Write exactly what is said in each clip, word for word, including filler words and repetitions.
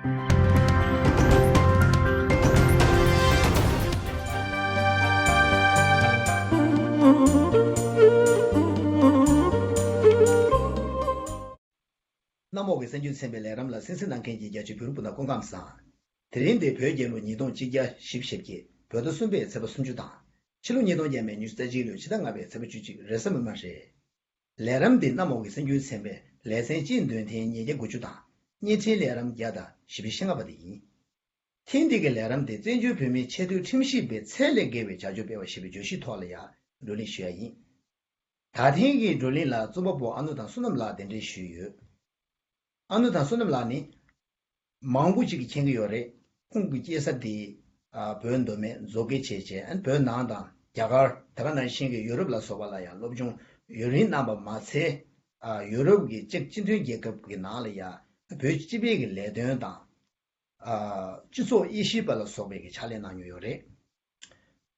གནམ་འོག་གི་གསར་འགྱུར་ཚན་པའི་ལས་རིམ་ལ་གསན་གཟིགས་གནང་མཁན་གྱི་རྒྱ་ཆེའི་བོད་རིགས་སྤུན་ཟླ་སྐུ་ཁམས་བཟང་། དེ་རིང་འདི་བོད་རྒྱལ་ལོ་ཉིས་སྟོང་གཅིག་བརྒྱ་བཞི་བཅུ་ཞེ་བརྒྱད། བོད་ཟླ་གསུམ་པའི་ཚེས་པ་སུམ་ཅུ་དང་། ཕྱི་ལོ་ཉིས་སྟོང་ཉི་ཤུ་རྩ་གཅིག་ལོའི་ཕྱི་ཟླ་ལྔ་པའི་ཚེས་པ་བཅུ་གཅིག་རེས་གཟའ་མིག་དམར་རེད། ལས་རིམ་འདི་གནམ་འོག་གི་གསར་འགྱུར་ཚན་པའི་ལེ་ཚན་སྤྱི་འདོན་ཐེངས་ཉིས་བརྒྱ་དགུ་བཅུ་དང་བརྙན་འཕྲིན་ལས་རིམ་བརྒྱ་དང་བཞི་བཅུ་ཞེ་ལྔ་པ་དེ་ཡིན། ཐེངས་འདི་གི་ལས་རིམ་དེ་བཙན་བྱོལ་བོད་མིའི་ཆེས་མཐོའི་ཁྲིམས་ཞིབ་པའི་ཚད་ལས་བརྒལ་བའི་བྱ་སྤྱོད་སྤེལ་བ་ཞེས་པའི་བརྗོད་གཞིའི་ཐོག་ལ་ཡང་བགྲོ་གླེང་ཞུ་ཡ་ཡིན། ད་ཐེངས་ཀྱི་བགྲོ་གླེང་ལ་རྩོམ་པ་པོ་ཨ་ནུ་དང་བསོད་ནམས་ལགས་གདན་འདྲེན་ཞུས་ཡོད། ཨ་ནུ་དང་བསོད་ནམས་ལགས་ནི། མང་པོ་ཅིག་གིས་མཁྱེན་གྱི་ཡོད་རེད། ཁོང་གི་སྐྱེས་ས་དེ། ཨ། བོད་མདོ་སྨད་མཛོ་སྐད་བྱས་བྱས། ཨ་ནི་བོད་ནང་དང་རྒྱ་གར། དེ་ག་ནང་བཞིན་གྱི་ཡུ་རོབ་ལ་སོགས་པ་ལ་ཡང་སློབ་སྦྱོང་ཡུན་རིང་གནང་བ་མ་ཚད། ཨ། ཡུ་རོབ་ཀྱི་ཅིག་སྤྱི་མཐུན་རྒྱལ་ཁབ་ཀྱི་ནང་ལ་ཡང་བོད་སྤྱི་པའི་གི་ལས་དོན་དང་། ཨ། སྤྱི་ཚོགས་དབྱེ་ཞིབ་པ་ལ་སོགས་པའི་གི་ཕྱག་ལས་གནང་མྱོང་ཡོད་རེད།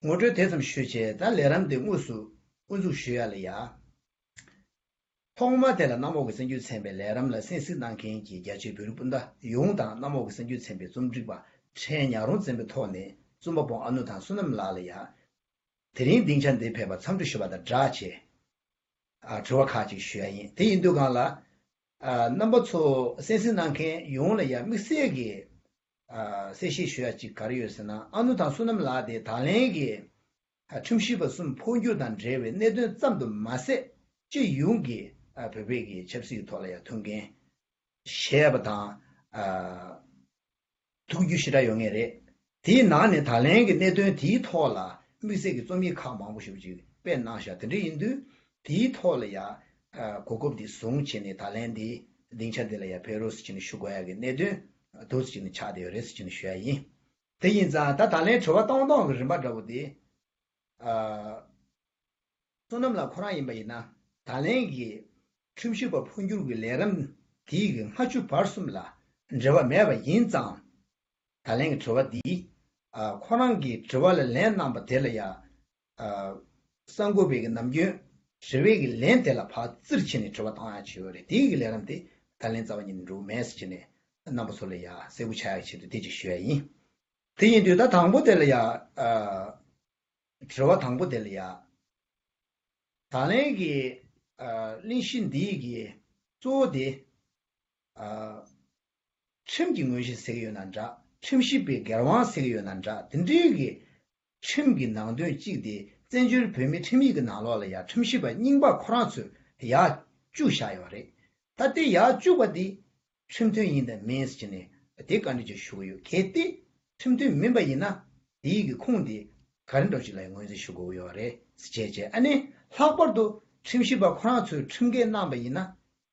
ངོ་སྤྲོད་དེ་ཙམ་ཞུས་བྱས། ད་ལས་རིམ་འདི་དངོས་སུ་དབུ་འཛུགས་ཞུ་ཡ་ལ་ཡ། ཐོག་མ་དེ་ལ་གནམ་འོག་གི་གསར་འགྱུར་ཚན་པའི་ལས་རིམ་ལ་གསན་གཟིགས་གནང་མཁན་གྱི་རྒྱ་ཆེའི་བོད་རིགས་སྤུན་ཟླ་ཡོངས་དང་། གནམ་འོག་གི་གསར་འགྱུར་ཚན་པའི་རྩོམ་སྒྲིག་པ་ཕྲན་ཉག་རོང་བཙན་པོའི་ཐོག་ནས་རྩོམ་པ་པོ་ཨ་ནུ་དང་བསོད་ནམས་ལགས་ལ་ཡ། དེ་རིང་སྡིངས་ཆ་འདིར་ཕེབས་པར་འཚམས་འདྲི་ཞུ་བ་དང་སྦྲགས་བྱས། ཨ། དྲི་བ་ཁག་ཅིག་ཞུ་ཡ་ཡིན། དེ་ཡིན་དུས་སྒང་ལ། ཨ། རྣམ་པ་ཚོ་གསན་གཟིགས་གནང་མཁན་ཡོངས་ལ་ཡ་དམིགས་བསལ་གྱི། ཨ། གསལ་བཤད་ཞུ་ཡ་ཅིག་ག་རེ་ཡོད་ཟེར་ན། ཨ་ནུ་དང་བསོད་ནམས་ལགས་དེ་ད་ལན་གྱི། ཨ། ཁྲིམས་ཞིབ་པ་གསུམ་འཕོ་འགྱུར་དང་འབྲེལ་བའི་གནད་དོན་ཙམ་དུ་མ་ཟད། སྤྱི་ཡོངས་ཀྱི། ཨ། བོད་པའི་གི་ཆབ་སྲིད་ཀྱི་ཐོག་ལ་ཡང་ཐུགས་འགན་བཞེས་པ་དང་། ཨ། ཐུགས་རྒྱུས་ཞེ་དྲག་ཡོད་ངེས་རེད། དེའི་ནང་ནས་ད་ལན་གྱི་གནད་དོན་དེའི་ཐོག་ལ་དམིགས་བསལ་གྱི་རྩོམ་ཡིག་ཁག་མང་པོ་ཞིག་ཅིག་སྤེལ་གནང་བཞག་དེ་འདྲ་ཡིན་དུས། དེའི་ཐོག་ལ་ཡ། ཨ། གོ་སྐབས་འདི་བཟུང་བྱས་ནས་ད་ལན་འདི་སྡིངས་ཆ་འདི་ལ་ཡ་ཕེབས་རོགས་ཟེར་བྱས་ནས་ཞུ་དགོས་ཡ་གི་གནད་དོན་འདུག་ཟེར་བྱས་ནས་ཆགས་བསྡད་ཡོད་རེད་ཟེར་བྱས་ནས་ཞུ་ཡ་ཡིན། དེ་ཡིན་ཙང་ད་ད་ལན་དྲི་བ་བཏང་སྟངས་ཀྱི་རིམ་པ་འདྲ་བོ་དེ། ཨ། བསོད་ནམས་ལགས་ཁོ་རང་ཡིན་པ་ཡིན་ན། ད་ལན་གྱི་ཁྲིམས་ཞིབ་པ་འཕོ་འགྱུར་གྱི་ལས་རིམ་དེའི་གི་སྔ་ཕྱི་བར་གསུམ་ལ་འབྲེལ་བ་མེད་པ་ཡིན་ཙང་། ད་ལན་གྱི་དྲི་བ་འདི། ཨ། ཁོ་རང་གིས་དྲི་བ་ལ་ལན་གནང་བ་དེ་ལ་ཡ། ཨ། གསར་འགོད་པའི་གི་ནམ་རྒྱུན་དྲི་བའི་གི་ལན་དེ་ལ་ཕར་བཙིར་བྱས་ནས་དྲི་བ་བཏང་ཡ་བྱས་ཡོད་རེད། དེའི་གི་ལས་རིམ་དེ་ད་ལན་རྩ་བ་ཉིད་ནས་འགྲོ་གི་མེད་ཟེར་བྱས་ནས་རྣམ་པ་ཚོ་ལ་ཡ་གསལ་པོ་ཆགས་ཡ་ཆེད་དུ་དེ་ཅིག་ཞུ་ཡ་ཡིན། དེ་ཡིན་དུས་ད་དང་པོ་དེ་ལ་ཡ། ཨ། དྲི་བ་དང་པོ་དེ་ལ་ཡ། ད་ལན་གྱི། ཨ། གླེང་གཞི་འདིའི་གི་གཙོ་བོ་དེ། ཨ། ཁྲིམས་ཀྱི་ངོས་བཞེས་ཟེར་གྱི་ཡོད་ན་འདྲ། ཁྲིམས་ཞིབ་པའི་འགན་དབང་ཟེར་གྱི་ཡོད་ན་འདྲ། དེ་འདྲའི་གི་ཁྲིམས་ཀྱི་ནང་དོན་གཅིག་དེ་བཙན་བྱོལ་བོད་མིའི་ཁྲིམས་ཡིག་གི་ནང་ལོགས་ལ་ཡ་ཁྲིམས་ཞིབ་པ་རྙིང་པ་ཁོ་རང་ཚོས་ཡར་བཅུག་བཞག་ཡོད་རེད། ད་དེ་ཡར་བཅུག་པ་དེ་ཁྲིམས་མཐུན་ཡིན་དང་མིན་ཟེར་ནས་དེ་བཀའ་འདྲི་ཅིག་ཞུ་གི་ཡོད། གལ་ཏེ་ཁྲིམས་མཐུན་མིན་པ་ཡིན་ན། དེའི་གི་ཁུངས་དེ་ག་རེ་འདྲ་ཅིག་ལ་ངོས་འཛིན་ཞུ་དགོས་ཡོད་རེད་ཟེར་བྱས་བྱས། ཨ་ནི་ལྷག་པར་དུ་ཁྲིམས་ཞིབ་པ་ཁོ་རང་ཚོས་ཁྲིམས་འགལ་གནང་པ་ཡིན་ན།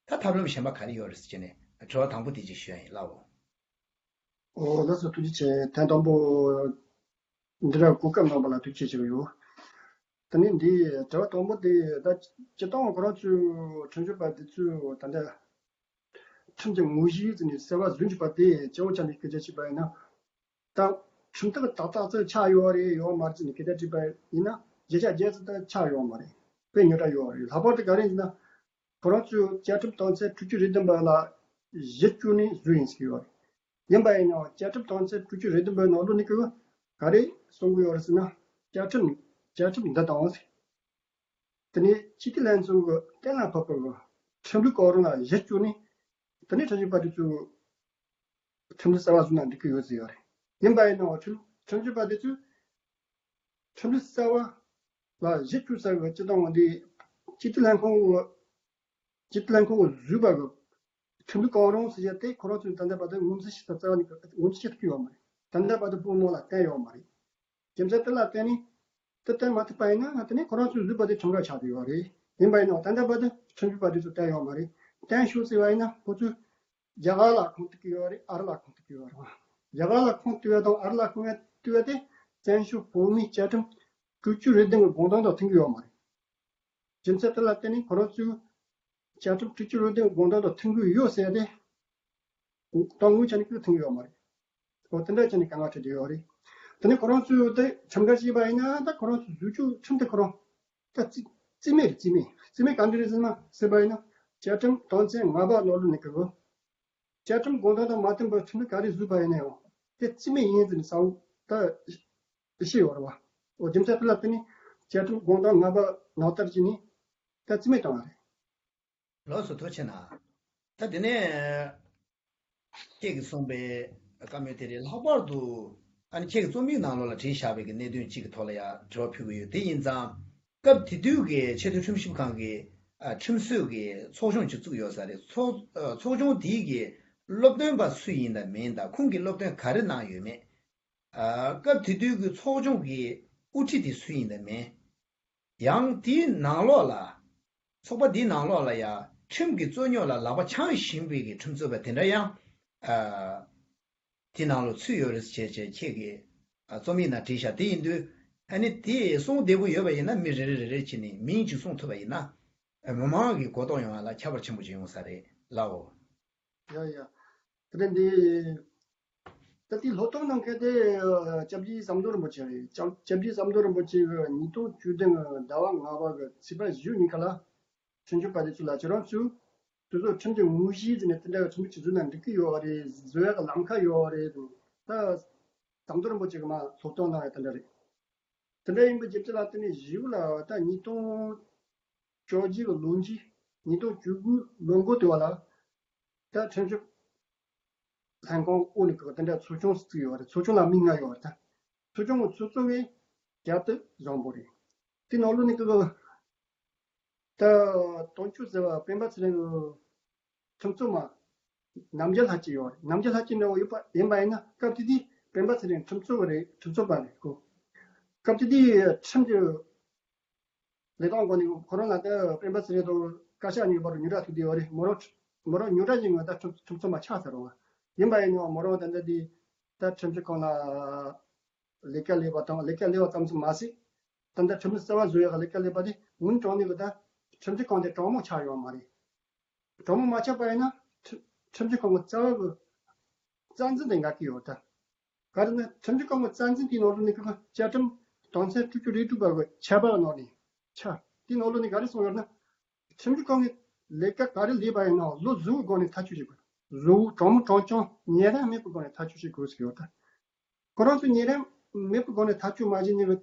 ད་ཐབས་ལམ་གཞན་པ་ག་རེ་ཡོད་རེད་ཟེར་བྱས་ནས་དྲི་བ་དང་པོ་དེ་ཅིག་ཞུ་ཡ་ཡིན་ལགས་འོ། ཨོ་ལགས་སོ། ཐུགས་རྗེ་ཆེ། ཐེངས་དང་པོ་འདི་འདྲ་གོ་སྐབས་གནང་བ་ལ་ཐུགས་རྗེ་ཆེ་ཞུ་གི་ཡོད། དེ་ནས་འདི་དྲི་བ་དང་པོ་དེ་ད་སྤྱིར་བཏང་ཁོ་རང་ཚོའི་ཁྲིམས་ཞིབ་པ་འདི་ཚོས་ད་ལྟ་ཁྲིམས་ཀྱི་ངོས་གཞི་ཟེར་ནས་གསལ་བ་བཟོ་འཇུག་པ་དེ་སྐྱེ་བོ་ཆ་ནས་སྐད་ཆ་བཤད་པ་ཡིན་ན། ད་ཁྲིམས་ཐག་ཏག་ཏག་ཙམ་ཆགས་ཡོད་རེད་ཡོད་མ་རེད་ཟེར་ནས་སྐད་ཆ་དྲིས་པ་ཡིན་ན། བརྗོད་བྱ་བརྒྱད་ཙམ་ད་ཆགས་ཡོད་མ་རེད། དཔེ་ཉོ་གྲ་ཡོད་རེད། ལྷག་པར་དུ་ག་རེ་ཡིན་ན། ཁོ་རང་ཚོས་བཅའ་ཁྲིམས་དོན་ཚན་དྲུག་ཅུ་རེ་བདུན་པ་ལ་གཞི་བཅོལ་ནས་བཟོས་ཡིན་ཟེར་གྱི་ཡོད་རེད། ཡིན་པ་ཡིན་ནའང་བཅའ་ཁྲིམས་དོན་ཚན་དྲུག་ཅུ་རེ་བདུན་པའི་ནང་ལོགས་ནས་ཀྱི་ག་རེ་གསུང་གི་ཡོད་རེད་ཟེར་ན། བཅའ་ཁྲིམས་བཅའ་ཁྲིམས་འདི་དང་། དེ་ནས་སྤྱི་འཐུས་ལྷན་ཚོགས་ཀྱི་གཏན་ལ་ཕབ་པའི་ཁྲིམས་ལུགས་ཀྱི་རིང་ལ་གཞི་བཅོལ་ནས། དེ་ནས་ཁྲིམས་ཞིབ་པ་དེ་ཚོས་ཁྲིམས་ལུགས་གསར་བ་བཟོས་ན་འགྲིག་གི་ཡོད་ཟེར་ཡོད་རེད། ཡིན་པ་ཡིན་ནའང་ཁྲིམས་ཁྲིམས་ཞིབ་པ་དེ་ཚོས་ཁྲིམས་ལུགས་གསར་བ་ལ་གཞི་བཅོལ་ས་གི་སྤྱི་བཏང་འདི་སྤྱི་འཐུས་ལྷན་ཁང་གི་སྤྱི་འཐུས་ལྷན་ཁང་གིས་བཟོས་པ་གི་ཁྲིམས་ལུགས་གང་རུང་ཟེར་ཡ་དེ་ཁོ་རང་ཚོས་ད་ལྟ་བར་དུ་ངོས་འཛིན་བྱེད་ཐུབ་རྩ་བ་ནས་ངོས་འཛིན་བྱེད་ཐུབ་ཀྱི་ཡོད་མ་རེད། ད་ལྟ་བར་དུ་བོད་ནང་ལ་བསྟན་ཡོད་མ་རེད། རྒྱུ་མཚན་དེ་ལ་བརྟེན་ནས། དེ་བསྟན་མ་ཐུབ་པ་ཡིན་ན་དེ་ནས་ཁོ་རང་ཚོས་བཟོས་པ་དེ་ཁྲིམས་འགལ་ཆགས་བསྡད་ཡོད་རེད། ཡིན་པ་ཡིན་ནའང་ད་ལྟ་བར་དུ་ཁྲིམས་ཞིབ་པ་དེ་ཚོས་བསྟན་ཡོད་མ་རེད། བསྟན་ཤོག་ཟེར་བ་ཡིན་ན་ཁོ་ཚོས་རྒྱ་གར་ལ་ཁུངས་གཏུག་གི་ཡོད་རེད། ཨ་རི་ལ་ཁུངས་གཏུག་གི་ཡོད་རེད་བ། རྒྱ་གར་ལ་ཁུངས་གཏུག་ཡ་དང་ཨ་རི་ལ་ཁུངས་གཏུག་ཡ་དེ་བཙན་བྱོལ་བོད་མིའི་བཅའ་ཁྲིམས་དྲུག་ཅུ་རེ་བདུན་གྱི་དགོངས་དོན་དང་མཐུན་གྱི་ཡོད་མ་རེད། རྒྱུ་མཚན་དེ་ལ་བརྟེན་ནས་ཁོ་རང་ཚོས་བཅའ་ཁྲིམས་དྲུག་ཅུ་རེ་བདུན་དགོངས་དོན་དང་མཐུན་གྱི་ཡོད་ཟེར་ཏེ། དོན་དངོས་ཆ་ནས་ཁོ་མཐུན་གྱི་ཡོད་མ་རེད། འོ་དེ་འདྲ་བྱས་ནས་དཀའ་ངལ་འཕྲད་བསྡད་ཡོད་རེད། དེ་ནས་ཁོ་རང་ཚོས་དེ་ཁྲིམས་འགལ་བྱས་པ་ཡིན་ན་ད་ཁོ་རང་ཚོས་བཟོ་བཅོས་ཁྲིམས་དེ་ཁོ་རང་ད་རྩིས་རྩིས་མེད་རེད། རྩིས་མེད། རྩིས་མེད་ག་འདྲ་རེད་ཟེར་ན་ཟེར་བ་ཡིན་ན་བཅའ་ཁྲིམས་དོན་ཚན་ལྔ་པ་ནང་ལོགས་ནས་ཁོ་ བཅའ་ཁྲིམས་དགོངས་དོན་དང་མ་མཐུན་པར་ཁྲིམས་ལུགས་ག་རེ་བཟོས་པ་ཡིན་ན་ཡང་དེ་རྩིས་མེད་ཡིན་ཟེར་ནས་གསལ་པོ་ད་བཤད་ཡོད་རེད་བ། འོ་རྒྱུ་མཚན་དེ་ལ་བརྟེན་ནས་བཅའ་ཁྲིམས་དགོངས་དོན་ལྔ་པ་ནང་ལྟར་བྱས་ནས་ད་རྩིས་མེད་བཏང་བ་རེད། ལགས་སོ། ཐུགས་རྗེ་གནང་། ད་དེ་ནས་ཁྱེད་ཀྱིས་གསུངས་པའི་བཀའ་མོལ་དེ་རེད། ལྷག་པར་དུ་ཨ་ནི་ཁྱེད་ཀྱི་རྩོམ་ཡིག་ནང་ལོགས་ལ་བྲིས་བཞག་པའི་གི་གནད་དོན་གཅིག་གི་ཐོག་ལ་ཡང་དྲི་བ་ཕུལ་གྱི་ཡོད། དེ་ཡིན་ཙང་སྐབས་དེ་དུས་ཀྱི་ཆེས་མཐོའི་ཁྲིམས་ཞིབ་ཁང་གི་ཨ་ཁྲིམས་རྩོད་ཀྱི་ཚོགས་ཆུང་ཅིག་བཙུགས་ཡོད་ས་རེད། ཚོགས་ཨ་ཚོགས་ཆུང་དེའི་གི་སློབ་སྟོན་པ་སུ་ཡིན་དང་མིན་དང་ཁོང་གིས་སློབ་སྟོན་ག་རེ་གནང་ཡོད་མེད། ཨ་སྐབས་དེ་དུས་ཀྱི་ཚོགས་ཆུང་གི་དབུ་ཁྲིད་དེ་སུ་ཡིན་དང་མིན། ཡང་དེའི་ནང་ལོགས་ལ། ཚོགས་པ་འདིའི་ནང་ལོགས་ལ་ཡང་ཁྲིམས་ཀྱི་རྩོད་རྙོག་ལ་ལག་པ་འཆང་བཞིན་པའི་གི་ཁྲིམས་རྩོད་པ་དེ་འདྲ་ཡང་ཨ་དེའི་ནང་ལོགས་ཚུད་ཡོད་རེད་ཅེས་ཅེས་ཁྱེད་ཀྱིས་ཨ་རྩོམ་ཡིག་ནང་བྲིས་བཞག་དེ་ཡིན་དུས་ཨ་ནི་དེ་གསུང་བདེ་པོ་ཡོད་པ་ཡིན་ན་མི་རེ་རེ་རེ་རེ་བྱས་ནས་མིང་ཅིག་གསུངས་ཐུབ་པ་ཡིན་ན་ཨ་མི་མང་གི་གོ་རྟོགས་ཡོང་བ་ལ་ཁྱད་པར་ཆེན་པོ་ཅིག་ཡོང་ས་རེད་ལགས་འོ། ཡ་ཡ། དེ་འདྲ་འདི། ད་ལྟའི་སློབ་སྟོན་གནང་མཁན་དེ་སྐྱབས་རྗེ་ཟམ་གདོང་རིན་པོ་ཆེ་རེད། སྐྱབས་སྐྱབས་རྗེ་ཟམ་གདོང་རིན་པོ་ཆེ་གིས་ཉིས་སྟོང་བཅུ་བདུན་ཟླ་བ་ལྔ་པ་གི་ཚེས་པ་བཞི་ཉིན་ཁ་ལ་ཁྲིམས་ཞིབ་པ་དེ་ཚོ་ལ་ཁྱེད་རང་ཚོས་དེ་ཚོ་ཁྲིམས་ཀྱི་དངོས་གཞི་བརྩིས་ནས་དེ་འདྲ་བའི་ཁྲིམས་ཀྱི་བཟོས་ན་འགྲིག་གི་ཡོད་རེད། བཟོ་ཡག་གི་ལམ་ཁ་ཡོད་རེད། ད་ཟམ་གདོང་རིན་པོ་ཆེ་གིས་མར་སློབ་སྟོན་གནང་ཡ་དེ་འདྲ་རེད། དེ་འདྲ་ཡིན་པའི་རྒྱུ་མཚན་ལ་བརྟེན་ནས་གཞིས་ལ་ད་ཉིས་སྟོང་བཅོ་བརྒྱད་ཀྱི་ལོ་མཇུག་ཉིས་སྟོང་བཅུ་དགུ་ལོ་འགོ་དེ་བ་ལ་ད་ཁྲིམས་ཞིབ་ལྷན་ཁང་དབུ་ནས་ཀྱི་དེ་འདྲ་ཚོགས་ཆུང་བཙུགས་ཡོད་རེད། ཚོགས་ཆུང་ལ་མི་ལྔ་ཡོད་རེད། ད་ཚོགས་ཆུང་གི་ཚོགས་གཙོ་བས་རྒྱལ་དུ་བཟང་པོ་རེད། དེ་ནང་ལོགས་ནས་ཀྱི་ད་དོན་གཅོད་ཟེར་བ་སྤེན་པ་ཚེ་རིང་གི་ཁྲིམས་རྩོད་མ་རྣམ་རྒྱལ་ལྷ་སྐྱིད་ཡོད་རེད། རྣམ་རྒྱལ་ལྷ་སྐྱིད་འདྲ་བོ་ཡོད་པ་ཡིན་པ་ཡིན་ན་སྐབས་དེ་དུས་སྤེན་པ་ཚེ་རིང་ཁྲིམས་རྩོད་པ་རེད། ཁྲིམས་རྩོད་པ་རེད་ཁོ། སྐབས་དེ་དུས་ཁྲིམས་ཀྱི་ལས་སྟངས་སྒོ་ནས་ཁོ་རང་ལ་ད་སྤེན་པ་ཚེ་རིང་དང་བཀའ་ཤག་གཉིས་བར་དུ་རྙོག་དྲ་ཐུག་བསྡད་ཡོད་རེད། མོ་རང་མོ་རང་རྙོག་དྲ་ཡིན་པ་ད་ཁྲིམས་ཁྲིམས་རྩོད་མ་ཆགས་ཚར་བ་ཡིན་པ་ཡིན་ནའང་མོ་རང་ད་ལྟ་དེ་ད་ཁྲིམས་ཞིབ་ཁང་ལ་ལས་ཀ་ལས་པ་དང་ལས་ཀ་ལས་པ་ཙམ་ཙམ་མ་ཟད། ད་ལྟ་ཁྲིམས་རྩོད་རྩ་བ་བཟོ་ཡག་ལས་ཀ་ལས་པ་དེ་དངུལ་གྲངས་ནས་གི་ད་ཁྲིམས་ཞིབ་ཁང་དེ་གྲངས་མང་ཆགས་ཡོད་མ་རེད། གྲངས་མང་མ་ཆགས་པ་ཡིན་ན་ཁྲིམས་ཁྲིམས་ཞིབ་ཁང་གི་རྩ་བ་གི་རྩ་འཛིན་དེ་འགལ་གྱི་ཡོད་ད། ག་རེ་ན་ཁྲིམས་ཞིབ་ཁང་གི་རྩ་འཛིན་དེའི་ནང་དུ་ནི་གི་བཅའ་ཁྲིམས་དོན་ཚན་དྲུག་ཅུ་རེ་དྲུག་པ་གི་ཆད་པ་ནང་ནས་ཆ་དེའི་ནང་དུ་ནི་ག་རེ་གསུངས་ཡོད་ན། ཁྲིམས་ཞིབ་ཁང་གི་ལས་ཀ་ག་རེ་ལས་པ་ཡིན་ནའང་ལོ་བཟོ་བོའི་སྒོ་ནས་ཐག་གཅོད་བྱེད་དགོས། བཟོ་བོ་གྲངས་མང་གྲངས་ཆུང་ཉེ་རིང་མེད་པའི་སྒོ་ནས་ཐག་གཅོད་བྱེད་དགོས་ཟེར་ཡོད་ད། ཁོ་རང་ཚོ་ཉེ་རིང་མེད་པའི་སྒོ་ནས་ཐག་གཅོད་མ་བྱས་ནས་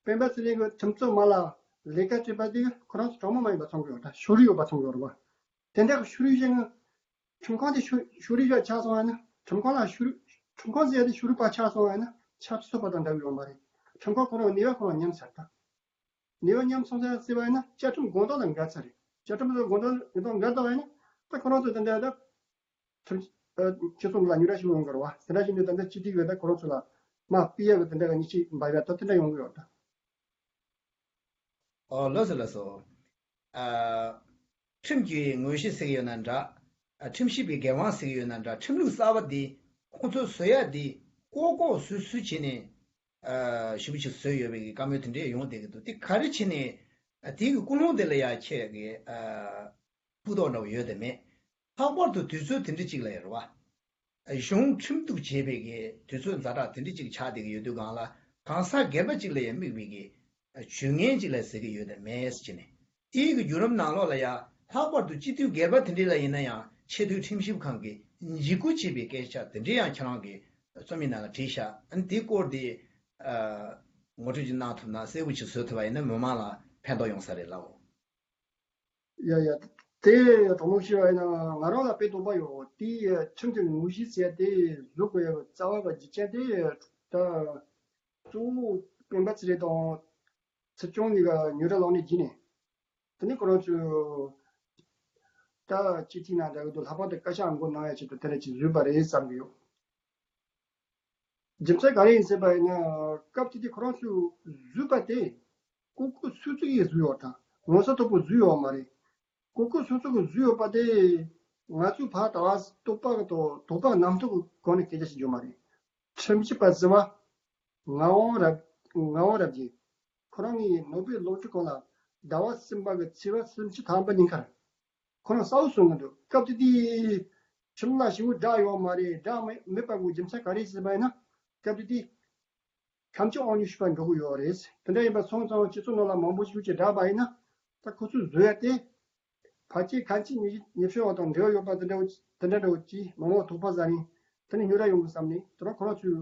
སྤེན་པ་ཚེ་རིང་གི་ཁྲིམས་རྩོད་མ་ལ་ལས་ཀ་སྤྲད་པ་དེ་ཁོ་རང་ཚོ་གྲངས་མང་མ་ཡིན་པ་མཚོན་གྱི་ཡོད་ད། ཕྱོགས་རིས་ཡོད་པ་མཚོན་གྱི་ཡོད་རེད་བ། དེ་འདྲ་གི་ཕྱོགས་རིས་ཅན་གྱི་ཁྲིམས་ཁང་དེ་ཕྱོགས་ཕྱོགས་རིས་ཅན་ཆགས་སོང་བ་ན་ཁྲིམས་ཁང་ལ་ཕྱོགས་རིས་ཁྲིམས་ཁང་ཟེར་ཡ་དེ་ཕྱོགས་རིས་པ་ཆགས་སོང་བ་ན་ཆབ་སྲིད་ཚོགས་པ་དང་འདྲ་གི་ཡོད་མ་རེད། ཁྲིམས་ཁང་ཁོ་རང་ནུས་པ་ཁོ་རང་ཉམས་ཚར་ད། ནུས་པ་ཉམས་སོང་ཚར་ཟེར་བ་ཡིན་ན་བཅའ་ཁྲིམས་དགོངས་དོན་དང་འགལ་ཚར་རེད། བཅའ་ཁྲིམས་དང་དགོངས་དོན་དང་འགལ་ཚར་བ་ཡིན་ན་ད་ཁོ་རང་ཚོ་དེ་འདྲ་ད། ཁྲིམས་ཨ་སྤྱི་ཚོགས་ལ་ཉོ་ཆ་ཞིག་ཡོང་གི་རེད་བ། དེ་འདྲ་ཞིག་ནས་ད་ལྟ་སྤྱི་བདེ་གི་ད་ཁོ་རང་ཚོ་ལ་དམག་སྤེལ་ཡག་གི་དེ་འདྲ་གི་ཉེས་ཆད་འབབ་ཡ་ད་དེ་འདྲ་ཡོང་གི་ཡོད་ད། ཨོ་ལགས་སོ་ལགས་སོ། ཨ་ཁྲིམས་ཀྱི་དངོས་གཞི་ཟེར་གི་ཡོད་ན་འདྲ། ཨ་ཁྲིམས་ཞིབ་པའི་འགན་དབང་ཟེར་གི་ཡོད་ན་འདྲ། ཁྲིམས་ལུགས་གསར་པ་འདི་ཁོང་ཚོས་བཟོ་ཡ་འདི་ལྐོག་ལྐོག་སུད་སུད་བྱས་ནས་ཨ་ཞིབ་པོ་ཅིག་བཟོས་ཡོད་པའི་བཀའ་མོལ་དེ་འདྲས་ཡོང་བསྡད་ཀྱི་འདུག་དེ་ག་རེ་བྱས་ནས་ཨ་དེ་གི་ཀུན་སློང་དེ་ལ་ཡ་ཁྱེད་ཀྱི་ཨ། ཕུགས་རྟགས་འདྲ་བོ་ཡོད་དམ་མེད། ལྷག་པར་དུ་དུས་ཚོད་དེ་འདྲ་ཅིག་ལ་ཡོད་རེད་བ། གཞུང་ཁྲིམས་གཏུག་བྱེད་པའི་གི་དུས་ཚོད་ཛ་དྲག་དེ་འདྲ་ཅིག་ཆགས་བསྡད་ཀྱི་ཡོད་དུས་སྒང་ལ་གང་ཟག་སྒེར་པ་ཅིག་ལ་ཡང་དམིགས་པའི་གི་ཇུས་ངན་ཅིག་ལ་ཟེར་གྱི་ཡོད་དམ་མེད་ཟེར་གྱི་ནས། དེའི་གི་བརྒྱུད་རིམ་ནང་ལོགས་ལ་ཡང་ལྷག་པར་དུ་སྤྱི་འཐུས་སྒེར་པ་དེ་འདྲ་ལ་ཡིན་ན་ཡང་ཆེས་མཐོའི་ཁྲིམས་ཞིབ་ཁང་གིས་འཇིགས་སྐུལ་བྱེད་པའི་སྐད་ཆ་དེ་འདྲ་ཡང་ཁྱེད་རང་གི་རྩོམ་ཡིག་ནང་ལ་བྲིས་ཤག་ཨ་ནི་དེའི་སྐོར་དེ་ངོ་སྤྲོད་ཅིག་གནང་ཐུབ་ན། གསལ་པོ་ཅིག་བཟོ་ཐུབ་པ་ཡིན་ན་མི་མང་ལ་ཕན་ཐོགས་ཡོང་ས་རེད་ལགས། ཡ་ཡ། དེ་གྲོགས་མོ་ཞུ་བ་ཡིན་ན་ང་རང་ལ་དཔེ་སྟོན་པ་ཡོད། དེའི་ཁྲིམས་ཀྱི་དངོས་གཞི་ཟེར་དེ་བཟོ་དགོས་ཡ་རྩ་བ་གི་རྒྱུ་རྐྱེན་དེ་ད་གཙོ་བོ་སྤེན་པ་ཚེ་རིང་དང་ཚུལ་སྐྱོང་གཉིས་ཀ་ཉོ་གྲྭ་ལོག་ནས་བརྒྱུད་ནས། དེ་ནས་ཁོ་རང་ཚོས་ད་སྤྱི་འཐུས་ནང་འདྲ་གི་འདུག་ལྷག་པར་དུ་བཀའ་ཤག་མགོ་གནང་ཡ་ཆེད་དུ་དེ་འདྲ་ཅིག་བཟོས་པ་རེད་བསམ་གི་ཡོད། རྒྱུ་མཚན་ག་རེ་ཡིན་ཟེར་བ་ཡིན་ན། སྐབས་དེ་དུས་ཁོ་རང་ཚོས་བཟོས་པ་དེ་ལྐོག་ལྐོག་སུད་སུད་ཀྱིས་བཟོས་ཡོད་དང་ངོ་ཚ་དོད་པོ་བཟོས་ཡོད་མ་རེད། ལྐོག་ལྐོག་སུད་སུད་ཀྱིས་བཟོས་ཡོད་པ་དེ་ང་ཚོས་ཕར་ད་བར་རྟོག་པ་གི་དོ་དོགས་པ་རྣམ་རྟོག་གི་སྒོ་ནས་སྐད་ཆ་བཤད་རྒྱུ་མ་རེད། ཁྲིམས་ཞིབ་པ་ཟེར་བ་ངག་དབང་རབ་ངག་དབང་རབ་རྒྱས་ཁོ་རང་གིས་ནོ་བེལ་སློབ་ཕྲུག་ཁང་ལ་ཟླ་བ་གསུམ་པ་གི་ཚེས་པ་སུམ་ཅུ་ཐམ་པ་ཉིན་ཁར། ཁོ་རང་གསལ་པོ་གསུང་གི་འདུག་སྐབས་དེ་དུས་ཁྲིམས་ལ་ཞེ་པོ་དགྲ་ཡོད་མ་རེད། དགྲ་མེད་མེད་པ་གི་རྒྱུ་མཚན་ག་རེ་ཟེར་བ་ཡིན་ན། སྐབས་དེ་དུས་ཁམས་སྐྱོང་དབང་སྒྱུར་ཞུ་བར་འགྲོ་གི་ཡོད་རེད། དེ་འདྲ་ཡིན་པ་སོང་ཙང་སྤྱི་ཚོགས་ནང་ལ་མང་པོ་ཞིག་གིས་དགྲ་པ་ཡིན་ན་ད་ཁོ་ཚོས་བཟོ་ཡ་དེ་ ཕལ་ཆེར་ཁ་ཆེ་ཉི་ཉི་ཤུ་བ་དང་འབྲེལ་བ་ཡོད་པ་དེ་འདྲ་དེ་འདྲ་འདྲ་བོ་ཅིག་མང་བོ་དོགས་པ་ཟ་ནས་དེ་ནས་ཉོ་ར་ཡོང་གི་བསམ་ནས་དེ་རིང་ཁོ་རང་ཚོའི་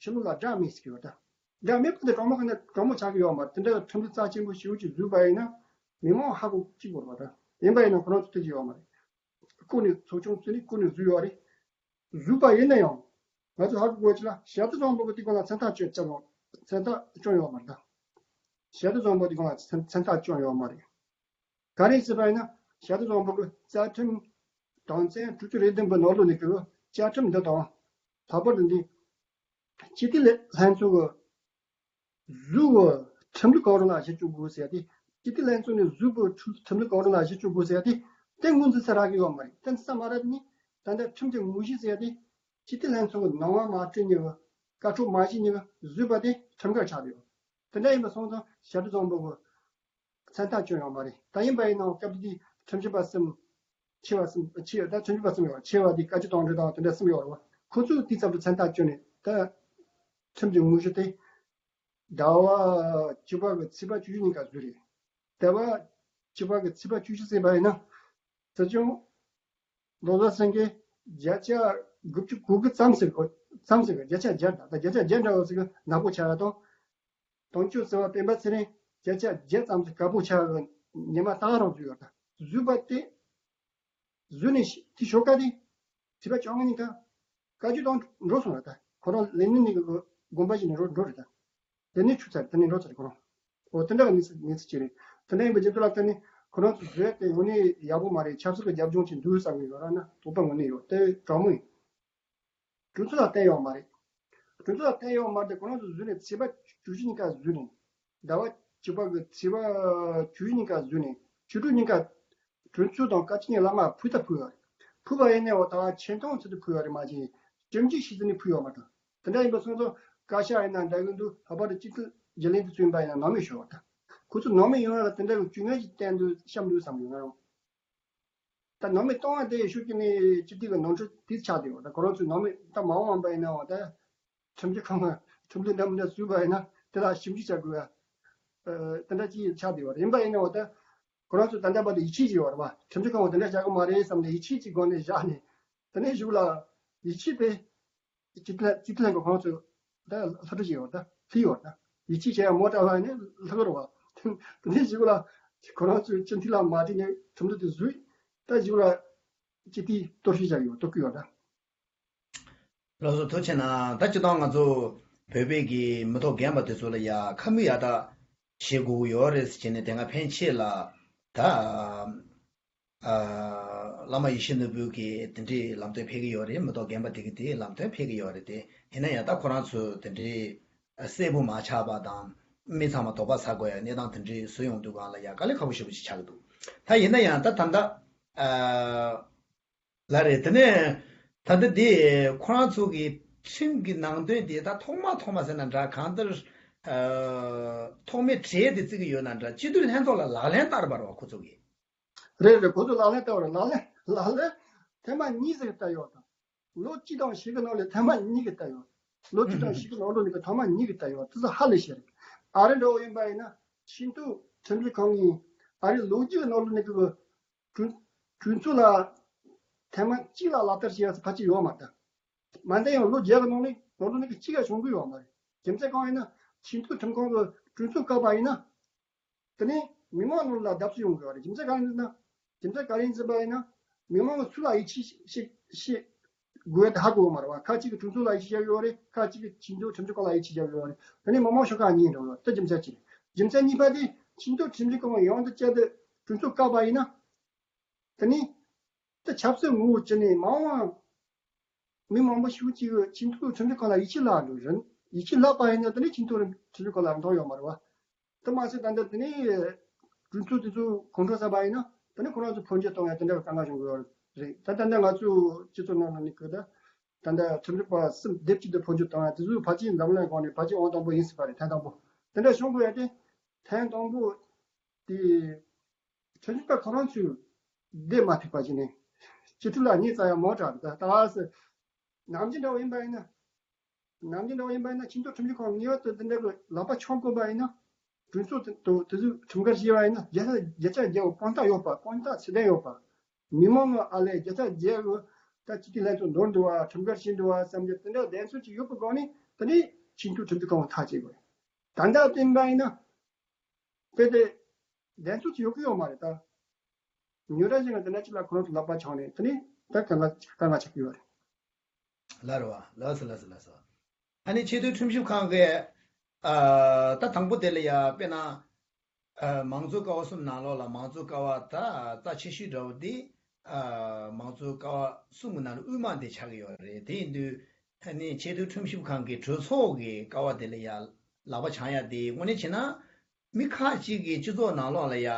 ཕྱི་ལོགས་ལ་དགྲ་མེད་ཟེར་གྱི་ཡོད་ད། དགྲ་མེད་པ་དེ་གྲོགས་མོ་གི་ནས་གྲོགས་མོ་ཆགས་ཀྱི་ཡོད་མ་རེད། དེ་འདྲ་ཁྲིམས་ལུགས་རྩ་ཆེན་པོ་ཞེ་པོ་ཅིག་བཟོས་པ་ཡིན་ན་མི་མང་ཧ་གོ་གཅིག་པོ་རེད་པ་ད། ཡིན་པ་ཡིན་ན་ཁོ་རང་ཚོ་དེ་ཅིག་ཡོད་མ་རེད། བསྐུར་ནས་ཚོགས་ཆུང་བཙུགས་ནས་བསྐུར་ནས་བཟོས་ཡོད་རེད། བཟོས་པ་ཡིན་ན་ཡང་ང་ཚོ་ཧ་གོ་དགོས་ཀྱི་ལ་ཞྭ་ཏི་བཟང་པོ་གི་དེ་སྒང་ལ་མཚན་རྟགས་བཅོས་བཅོས་ཡོང་མཚན་རྟགས་བཅོས་ཡོད་མ་རེད་ད། ཞྭ་ཏི་བཟང་པོ་དེ་སྒང་ལ་མཚན་མཚན་རྟགས་བཅོས་ཡོད་མ་རེད། ག་རེ་ཟེར་བ་ཡིན་ན་ཞྭ་ཏི་བཟང་པོ་གི་རྩ་ཁྲིམས་དོན་ཚན་དྲུག་ཅུ་རེ་བདུན་པའི་ནང་ལོགས་ནས་གི་བཅའ་ཁྲིམས་འདི་དང་ལྷག་པར་དུ་འདི་སྤྱི་འཐུས་ལྷན་ཚོགས་ཀྱི་བཟོས་པའི་ཁྲིམས་ལུགས་གང་རུང་ལ་གཞི་བཅོལ་དགོས་ཟེར་ཏེ། སྤྱི་འཐུས་ལྷན་ཚོགས་ནས་བཟོས་པའི་ཁྲིམས་ཁྲིམས་ལུགས་གང་རུང་ལ་གཞི་བཅོལ་དགོས་ཟེར་ཏེ། དེ་ངོས་འཛིན་ས་རག་གི་ཡོད་མ་རེད། དེ་འཛིན་ས་མ་རག་ནི་ད་ལྟ་ཁྲིམས་ཀྱི་ངོས་བཞེས་ཟེར་ཏེ། སྤྱི་འཐུས་ལྷན་ཚོགས་ཀྱི་ནང་དབང་མ་སྤྲད་ནི་བཀའ་ཁྲོལ་མ་བཞེས་ནི་བཟོས་པ་དེ་ཁྲིམས་འགལ་ཆགས་ཡོད། དེ་འདྲ་ཡིན་པ་སོང་ཙང་ཞྭ་ཏི་བཟང་པོ་གི་མཚན་རྟགས་བཅོས་ཡོད་མ་རེད། ད་ཡིན་པ་ཡིན་ནའང་སྐབས་དེ་དུས་ཁྲིམས་ཞིབ་པ་གསུམ། ཆེ་བ་གསུམ་ཆེ་བ་ད་ཁྲིམས་ཞིབ་པ་གསུམ་ཡོད། ཆེ་བ་དེ་བཀའ་སྤྱི་དང་འབྲེལ་དང་དེ་འདྲ་གསུམ་ཡོད་རེད་བ། ཁོ་ཚོས་དེའི་ཚབ་ཏུ་མཚན་རྟགས་བཅོས་ནས་ད་ཁྲིམས་ཀྱི་དངོས་གཞི་དེ་ཟླ་བ་བཅུ་པ་གི་ཚེས་པ་བཅུ་བཞི་ཉིན་ཀ་བཟོས་རེད། ཟླ་བ་བཅུ་པ་གི་ཚེས་པ་བཅུ་བཞི་ཟེར་བ་ཡིན་ན་སྲིད་སྐྱོང་ལོ་ཙཱ་སེང་གེ་བརྒྱ་ཆ་དགུ་བཅུ་གོ་དགུ་ཙམ་ཟེར་གོ་ཙམ་ཟེར་གི་བརྒྱ་ཆ་བརྒྱ་ད་ལྟ་བརྒྱ་ཆ་བརྒྱ་འདྲ་བོ་ཟེར་གི་ནག་པོ་ཆགས་ཡ་དང་། དོན་གཅོད་ཟེར་བ་སྤེན་པ་ཚེ་རིང་བརྒྱ་ཆ་བརྒྱ་ཙམ་ཞིག་དཀར་པོ་ཆགས་ཀྱི་ཉི་མ་ད་ག་རང་བཟོས་ཡོད་ད། བཟོས་པ་དེ་བཟོས་ནས་དེ་ཞོགས་ཀ་དེ་ཚེས་པ་བཅོ་ལྔ་ཉིན་ཀ་བཀའ་བརྒྱུད་དང་འགྲོ་སོང་ཡོད་ད། ཁོ་རང་ལས་སྣེ་ནས་དགོངས་པ་བཞེས་ནས་འགྲོ་འགྲོ་རེད་ད། དེ་ནས་ཆུ་ཚར་དེ་ནས་འགྲོ་ཚར་ཁོ་རང་། འོ་དེ་འདྲ་གི་གནས་ཚུལ་གནས་ཚུལ་ཅིག་རེད། དེ་འདྲ་ཡིན་པའི་རྒྱུ་མཚན་ལ་བརྟེན་ནས་ཁོ་རང་ཚོ་བཟོས་ཏེ་དངོས་གནས་ཡག་པོ་མ་རེད། ཆབ་སྲིད་ཀྱི་རྒྱབ་ལྗོངས་ཅིག་འདུག་བསམ་གི་ཡོད་ར་ན་དོགས་པ་དངོས་གནས་ཡོད་དེ་དྲང་མོ་ཡིན། གྲོས་ཚོགས་ལ་བལྟས་ཡོད་མ་རེད། གྲོས་ཚོགས་ལ་བལྟས་ཡོད་མ་རེད། དེ་ཁོ་རང་ཚོ་བཟོས་ནས་ཚེས་པ་བཅུ་བཞི་ཉིན་ཀ་བཟོས་ནས་ཟླ་བ་བཅུ་པ་གི་ཚེས་པ་བཅུ་བཞི་ཉིན་ཀ་བཟོས་ནས་བཅུ་དྲུག་ཉིན་ཀ་གྲོས་ཚོགས་དང་བཀའ་སྤྱི་གཉིས་བླ་མ་ཕུད་ད་ཕུད་ཡོད་རེད། ཕུད་པ་ཡིན་ནའང་ད་ཆེ་མཐོང་ཚད་དུ་ཕུད་ཡོད་རེད་མ་གཞི་སྐྱོན་བརྗོད་བྱེད་ཚུལ་ནི་ཕུད་ཡོད་མ་རེད། དེ་འདྲ་ཡིན་པ་སོང་ཙང་བཀའ་ཤག་ཡིན་ན་འདྲ་གི་འདུག་ལྷག་པར་དུ་སྤྱི་འཐུས་རྒྱུན་ལས་འདི་ཚོ་ཡིན་པ་ཡིན་ན་ནང་མི་ཤོར་བ་དང་། ཁོ་ཚོ་ནང་མི་ཡོང་ཡ་ལ་དེ་འདྲ་གི་སྤྱོད་ངན་ཞིག་བསྟན་འདུག་བཤམས་འདུག་བསམ་ཡོང་ང་རང་། ད་ནང་མི་གཏོང་བ་དེ་ཤུགས་ཀྱིས་ནི་སྤྱི་འཐུས་ཀྱི་ནོར་འཁྲུལ་དེ་ཆགས་བསྡད་ཡོད། ད་ཁོ་རང་ཚོའི་ནང་མི་ད་མ་འོངས་པ་ཡིན་ནའང་ད་ཁྲིམས་ཞིབ་ཁང་གི་ཁྲིམས་ལུགས་འདྲ་མི་འདྲ་བཟོས་པ་ཡིན་ན་དེ་ལ་ཞིབ་འཇུག་བྱ་དགོས་ཡ། ཨ་དེ་འདྲ་ཅིག་ཆགས་བསྡད་ཡོད་རེད། ཡིན་པ་ཡིན་ནའང་ད་ཁོ་རང་ཚོ་ད་ལྟ་བར་དུ་ཡིད་ཆེས་ཀྱི་ཡོད་རེད་བ། ཁྲིམས་ཞིབ་ཁང་གིས་དེ་འདྲ་བྱ་གི་མ་རེད་བསམ་ནས་ཡིད་ཆེས་ཀྱི་སྒོ་ནས་བཞག་ནས་དེ་ནས་གཞུག་ལ་ཡིད་ཆེས་དེ། སྤྱི་འཐུས་སྤྱི་འཐུས་ལྷན་ཁང་ཁོང་ཚོས་ད་ལྷ་ཁྲི་ཞིག་ཡོད་ད་ལྷི་ཡོད་ད། ཡིད་ཆེས་བྱས་ཡ་མོ་དྲག་པ་ནི་ལྷག་རོ་བ། དེ་ནས་གཞུག་ལ་ཁོ་རང་ཚོས་སྤྱི་འཐུས་ལ་མ་དྲིས་ནས་ཁྲིམས་ལུགས་དེ་བཟོས། ད་གཞུག་ལ་སྤྱི་འཐུས་གཏོར་བཤིག་བྱ་ཡོད་གཏོར་གི་ཡོད་ད། ལགས་སོ་ཐུགས་རྗེ་གནང་། ད་སྤྱིར་བཏང་ང་ཚོ་བོད་པའི་གི་མི་ཐོག་རྒན་པ་དེ་ཚོ་ལ་ཡ་ཁ་མིག་ཡར་ལྟ་བྱེད་དགོས་ཀྱི་ཡོད་རེད་ཟེར་བྱས་ནས་དེ་སྔ་ཕན་ཆད་ལ་ད། ཨ། བླ་མ་ཡེ་ཤེས་ནོར་བུ་གིས་དེ་འདྲའི་ལམ་སྟོན་ཕེབས་ཀྱི་ཡོད་རེད། མི་ཐོག་རྒན་པ་དེ་གིས་དེའི་ལམ་སྟོན་ཕེབས་ཀྱི་ཡོད་རེད་དེ། ཡིན་ན་ཡང་ད་ཁོ་རང་ཚོས་དེ་འདྲའི་གསལ་པོ་མ་ཆགས་པ་དང་། མི་ཚང་མ་དོགས་པ་ཟ་དགོས་ཡ་གནས་སྟངས་དེ་འདྲའི་བཟོས་ཡོང་དུས་སྒང་ལ་ཡ་དཀའ་ལས་ཁག་པོ་ཞེ་པོ་ཅིག་ཆགས་ཀྱི་འདུག་ད་ཡིན་ན་ཡང་ད་ད་ལྟ་ཨ། ལ་རེད། དེ་ནས་ད་ལྟ་དེ་ཁོ་རང་ཚོ་གི་ཁྲིམས་ཀྱི་ནང་དོན་དེ་ད་ཐོག་མ་ཐོག་མ་ཟེར་ན་འདྲ། གང་ལྟར་ཨ། ཐོག་མའི་གྲས་དེ་བརྩི་གི་ཡོད་ན་འདྲ། སྤྱི་འཐུས་ལྷན་ཚོགས་ལ་ལག་ལེན་བསྟར་བ་རེད་བ་ཁོ་ཚོ་གིས། རེད་རེད། ཁོ་ཚོ་ལག་ལེན་བསྟར་བ་རེད། ལག་ལེན་ལག་ལེན་ཐེངས་མ་གཉིས་ཟིག་བསྟར་ཡོད་དང་། ལོ་གཅིག་དང་ཕྱེད་ཀའི་ནང་ལ་ཐེངས་མ་གཉིས་ཀྱི་བསྟར་ཡོད། ལོ་གཅིག་དང་ཕྱེད་ཀའི་ནང་ལོ་ནི་ཐེངས་མ་གཉིས་ཀྱི་བསྟར་ཡོད། དེ་ཚོ་ཧ་ལས་ཤེས་རེད། ཨ་རི་འདྲ་བོ་ཡིན་པ་ཡིན་ན་ཆེས་མཐོའི་ཁྲིམས་ཞིབ་ཁང་གིས་ཨ་རི་ལོ་རྒྱུས་ཀྱི་ནང་ལོ་ནི་གི་གྲོས་གྲོས་ཚོགས་ལ་ཐེངས་མ་གཅིག་ལ་ལག་བསྟར་བྱས་ཡོད་ས་ཕལ་ཆེར་ཡོད་མ་རེད། མ་འདས་ཡང་ལོ་བརྒྱད་ཀྱི་ནང་ནས་ནང་ལོ་ནི་གི་གཅིག་ཀྱང་བྱུང་གི་ཡོད་མ་རེད། རྒྱུ་མཚན་གང་ཡིན་ན་ཆེས་མཐོའི་ཁྲིམས་ཁང་གི་གྲོས་ཚོགས་བཀག་པ་ཡིན་ན། དེ་ནས་མི་མང་ནང་ལ་བརྡབ་གསིག་ཡོང་གི་ཡོད་རེད། རྒྱུ་མཚན་གང་ཡིན་ན། རྒྱུ་མཚན་ག་རེ་ཡིན་ཟེར་བ་ཡིན་ན། མི་མང་གི་སུ་ལ་ཡིད་ཆེས་བྱེད་བྱེད་དགོས་དེ་ཧ་གོ་བ་མ་རེད་བ། ཁ་ཅིག་གིས་གྲོས་ཚོགས་ལ་ཡིད་ཆེས་བྱ་གི་ཡོད་རེད། ཁ་ཅིག་གིས་ཆེས་མཐོའི་ཁྲིམས་ཞིབ་ཁང་ལ་ཡིད་ཆེས་བྱ་གི་ཡོད་རེད། དེ་ནས་མི་མང་ཤོག་ཁག་གཉིས་འགྲོ་ཡོད། དེ་རྒྱུ་མཚན་གཅིག་རེད། རྒྱུ་མཚན་གཉིས་པ་དེ་ཆེས་མཐོའི་ཁྲིམས་ཞིབ་ཁང་ཡང་དུ་བསྐྱར་དུ་གྲོས་ཚོགས་བཀག་པ་ཡིན་ན། དེ་ནས་དེ་ཆབ་སྲིད་ངོ་བོ་བྱས་ནས་མ་འོངས་མི་མང་པོ་ཞིག་ཅིག་གིས་ཆེས་མཐོའི་ཁྲིམས་ཞིབ་ཁང་ལ་ཡིད་ཆེས་བརླག་འགྲོ་རེད། ཡིད་ཆེས་བརླག་པ་ཡིན་ན་དེ་ནས་ཆེས་མཐོའི་ཁྲིམས་ཞིབ་ཁང་ལ་འགྲོ་ཡོད་མ་རེད་བ། དེ་མ་ཟད་ད་ལྟ་དེ་ནས་གྲོས་ཚོགས་དེ་ཚོ་ཁོང་ཁྲོ་ཟ་བ་ཡིན་ན་དེ་ནས་ཁོ་རང་ཚོ་འཕོ་འགྱུར་གཏོང་ཡ་དེ་འདྲ་བའི་དཀའ་ངལ་བྱུང་གི་ཡོད་རེད། ད་ད་ལྟ་ང་ཚོའི་སྤྱི་ཚོགས་ནང་ལ་ནི་གི་ད་ད་ལྟ་ཁྲིམས་ཞིབ་པ་གསུམ་སྡེབ་གཅིག་ཏུ་འཕོ་འགྱུར་གཏོང་ཡ་དེ་ཚོ་ཕལ་ཆེར་འཛམ་གླིང་སྒང་ནས་ཕལ་ཆེར་ཨང་དང་པོ་ཡིན་སྲིད་པ་རེད། ཐེངས་དང་པོ་དེ་འདྲ་བྱུང་དགོས་ཡ་དེ་ཐེངས་དང་པོ་དེ། ཁྲིམས་ཞིབ་པ་ཁོ་རང་ཚོས་བསྡད་མ་ཐུབ་པ་ཞིག་ནས་སྤྱི་འཐུས་ལ་ཉེས་བཙག་ཡ་མང་དྲགས་རེད། ད་ད་ཟེར་ནམ་རྒྱུན་འདྲ་བོ་ཡིན་པ་ཡིན་ན། ནམ་རྒྱུན་འདྲ་བོ་ཡིན་པ་ཡིན་ན་ཆེས་མཐོའི་ཁྲིམས་ཞིབ་ཁང་ངེས་པར་དུ་འདི་འདྲ་གི་ལག་པ་འཆང་དགོས་པ་ཡིན་ན། གྲོས་ཚོགས་དེ་དང་དེ་ཚོས་ཁྲིམས་འགལ་བྱས་པ་ཡིན་ན་བརྒྱ་ཆ་བརྒྱ་ཆ་བརྒྱ་པོ་དཔང་རྟགས་ཡོད་པ། དཔང་རྟགས་ཚད་ལྡན་ཡོད་པ། མི་མང་གི་ཨ་ལས་བརྒྱ་ཆ་བརྒྱ་གི་ད་སྤྱི་འཐུས་ལྷན་ཚོགས་འདོར་འདུག་བ། ཁྲིམས་འགལ་བྱས་འདུག་བ་བསམ་རྒྱུ་དེ་འདྲ་བདེན་འཚོལ་ཅིག་ཡོད་པའི་སྒང་ནས་དེ་ནས་ཆེས་མཐོའི་ཁྲིམས་ཞིབ་ཁང་ཐག་བཅད་དགོས། ད་ལྟ་བསྟན་པ་ཡིན་ན་དཔེ་དེ་བདེན་འཚོལ་ཅིག་ཡོད་ཀྱི་ཡོད་མ་རེད་ད། ཉོ་ར་ཞིག་ལ་དེ་འདྲ་ཅིག་ལ་ཁོ་རང་ཚོ་ལག་པ་འཆང་ནས་དེ་ནས་ད་དཀའ་ངལ་དཀའ་ངལ་ཆགས་ཀྱི་ཡོད་རེད། ལ་རེད་བ། ལགས་སོ་ལགས་སོ་ལགས་སོ། ཨ་ནི་ཆེས་མཐོའི་ཁྲིམས་ཞིབ་ཁང་གིས་ཨ་ད་དང་པོ་དེ་ལ་ཡ་དཔེར་ན་ཨ་མང་གཙོའི་ཀ་བ་གསུམ་ནང་ལོགས་ལ་མང་གཙོའི་ཀ་བ་ད་རྩ་ཆེ་ཤོས་འདྲ་བོ་དེ་ཨ་མང་གཙོའི་ཀ་བ་གསུམ་གྱི་ནང་ལ་དབུས་མ་དེ་ཆགས་ཀྱི་ཡོད་རེད། དེ་ཡིན་དུས་ཨ་ནི་ཆེས་མཐོའི་ཁྲིམས་ཞིབ་ཁང་གི་གྲོས་ཚོགས་ཀྱི་ཀ་བ་དེ་ལ་ཡ་ལག་པ་འཆང་ཡ་དེ་དངོས་གནས་བྱས་ན། མི་ཁག་ཅིག་གིས་སྤྱི་ཚོགས་ནང་ལོགས་ལ་ཡ།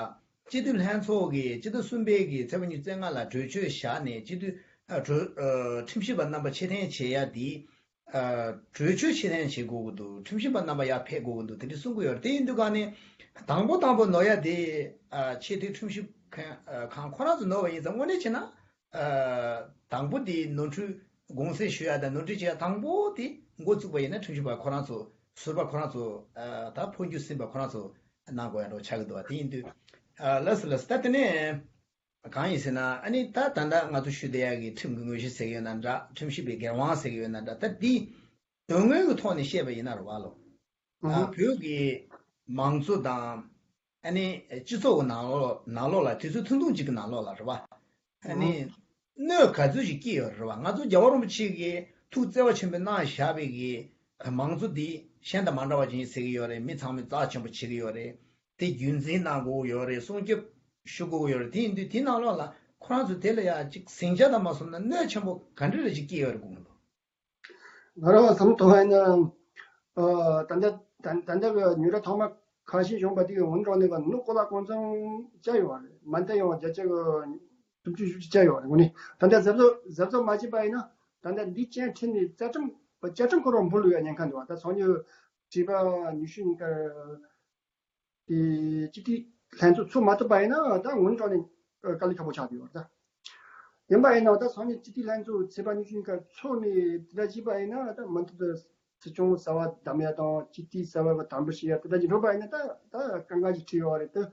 སྤྱི་འཐུས་ལྷན་ཚོགས་ཀྱི་སྤྱི་ཟླ་གསུམ་པའི་གི་ཚེས་པ་ཉི་ཤུ་རྩ་ལྔ་ལ་གྲོས་ཆོད་བཞག་ནས་སྤྱི་འཐུས་ཨ་གྲོས་ཨ་ཁྲིམས་ཞིབ་པ་རྣམ་པ་ཕྱིར་འཐེན་བྱེད་ཡ་དེ། ཨ་གྲོས་ཆོད་ཕྱིར་འཐེན་བྱེད་དགོས་ཀྱི་འདུག་ཁྲིམས་ཞིབ་པ་རྣམ་པ་ཡར་ཕེབས་དགོས་ཀྱི་འདུག་དེ་འདྲ་གསུང་གི་ཡོད་རེད། དེ་ཡིན་དུས་ག་ནས་དང་པོ་དང་པོ་ནོར་ཡ་དེ་ཨ་ཆེས་མཐོའི་ཁྲིམས་ཞིབ་ཁང་ཨ་ཁང་ཁོ་རང་ཚོ་ནོར་བ་ཡིན་ཙང་། དངོས་གནས་བྱས་ན། ཨ་དང་པོ་དེ་ནོར་འཁྲུལ་དགོངས་སེལ་ཞུ་ཡ་དང་ནོར་འཁྲུལ་བྱེད་ཡ་དང་པོ་དེ་འགོ་བཙུགས་པ་ཡིན་ན་ཁྲིམས་ཞིབ་པ་ཁོ་རང་ཚོ་ཟུར་པ་ཁོ་རང་ཚོ་ཨ་ད་འཕོ་འགྱུར་ཟིན་པ་ཁོ་རང་ཚོ་གནང་དགོས་ཡ་འདྲ་ཆགས་ཀྱི་འདུག་བ། དེ་ཡིན་དུས་ཨ་ལགས་སོ་ལགས་སོ། ད་དེ་ནས་གང་ཡིན་ཟེར་ན། ཨ་ནི་ད་ད་ལྟ་ང་ཚོ་ཞུ་བསྡད་ཡ་གི་ཁྲིམས་ཀྱི་དངོས་གཞི་ཟེར་གྱི་ཡོད་ན་འདྲ། ཁྲིམས་ཞིབ་པའི་འགན་དབང་ཟེར་གྱི་ཡོད་ན་འདྲ། ད་འདི་དོན་དངོས་ཀྱི་ཐོག་ནས་བཤད་པ་ཡིན་ན་རེད་བ་ལོ། ཨ་བོད་ཀྱི་མང་གཙོ་དང་། ཨ་ནི་སྤྱི་ཚོགས་ཀྱི་ནང་ལོགས་ནང་ལོགས་ལ་དུས་ཚོད་ཐུང་ཐུང་གཅིག་གི་ནང་ལོགས་ལ་རེད་བ། ཨ་ནི་གནོད་ག་ཚོད་ཅིག་སྐྱེལ་ཡོད་རེད་བ། ང་ཚོ་རྒྱལ་བ་རིན་པོ་ཆེ་གིས་ཐུགས་བརྩེ་བ་ཆེན་པོས་གནང་བཞག་པའི་གི་མང་གཙོ་འདི་གཞན་དང་མ་འདྲ་བ་ཅིག་ཡིན་ཟེར་གྱི་ཡོད་རེད། མི་ཚང་མས་རྩ་ཆེན་པོ་བྱེད་ཀྱི་ཡོད་རེད། དེ་རྒྱུན་འཛིན་གནང་དགོས་ཀྱི་ཡོད་རེད། སྲུང་སྐྱོབ་ཞུ་དགོས་ཀྱི་ཡོད་རེད། དེ་ཡིན་དུས་དེའི་ནང་ལོགས་ལ་ཁོ་རང་ཚོ་དེ་ལ་ཡ་ཅིག་ཟིང་ཆ་དང་མ་སོང་ན་གནོད་ཆེན་པོ་ག་འདྲ་རེ་ཅིག་སྐྱེལ་ཡོད་རེད་དགོངས་འདུག་ང་རང་བསམ་བློ་གཏོང་བ་ཡིན་ན། ཨ་ད་ལྟ་ད་ད་ལྟ་གི་ཉོ་ར་ཐོག་མ་ཁ་ཤས་བྱུང་བ་དེ་གི་འོན་ཀྲང་ནས་ག་ནུ་ཀོ་ལ་ཀོང་ཚང་བཅའ་ཡོད་རེད། མ་མཐའ་ཡང་བརྒྱ་ཆ་གི་དྲུག་ཅུ་བཞི་བཅུ་བཅའ་ཡོད་རེད། དངོས་གནས་ད་ལྟ་གཟབ་གཟབ་གཟབ་གཟབ་མ་བྱས་པ་ཡིན་ན། ད་ལྟ་འདི་བཅའ་ཁྲིམས་ནས་རྩ་ཁྲིམས་བཅའ་ཁྲིམས་ཁོ་རང་འབུལ་ཡོད་ཉེན་ཁ་འདུག་བ། ད་སང་ཉིན་བྱས་པ་ཉི་ཤུ་ཉིན་ཀར། དེ་སྤྱི་འཐུས་ལྷན་ཚོགས་ཚོགས་མ་ཐུབ་པ་ཡིན་ན་ད་ངོ་མ་ནས་དཀའ་ལས་ཁག་པོ་ཆགས་བསྡད་ཡོད་རེད་ད། ཡིན་པ་ཡིན་ན་ད་སང་ཉིན་སྤྱི་འཐུས་ལྷན་ཚོགས་ཚེས་པ་ཉི་ཤུ་ཉིན་ཀར་ཚོགས་ནས་དེ་འདྲ་བྱས་པ་ཡིན་ན་ད་མུ་མཐུད་དུ་སྲིད་སྐྱོང་གསར་པ་བདམས་ཡ་དང་སྤྱི་འཐུས་གསར་པ་གི་དམ་འབུལ་བྱེད་ཡ་དེ་འདྲ་ཅིག་འགྲོ་བ་ཡིན་ན་ད་ད་དཀའ་ངལ་ཅིག་འཕྲད་ཡོད་རེད་ད།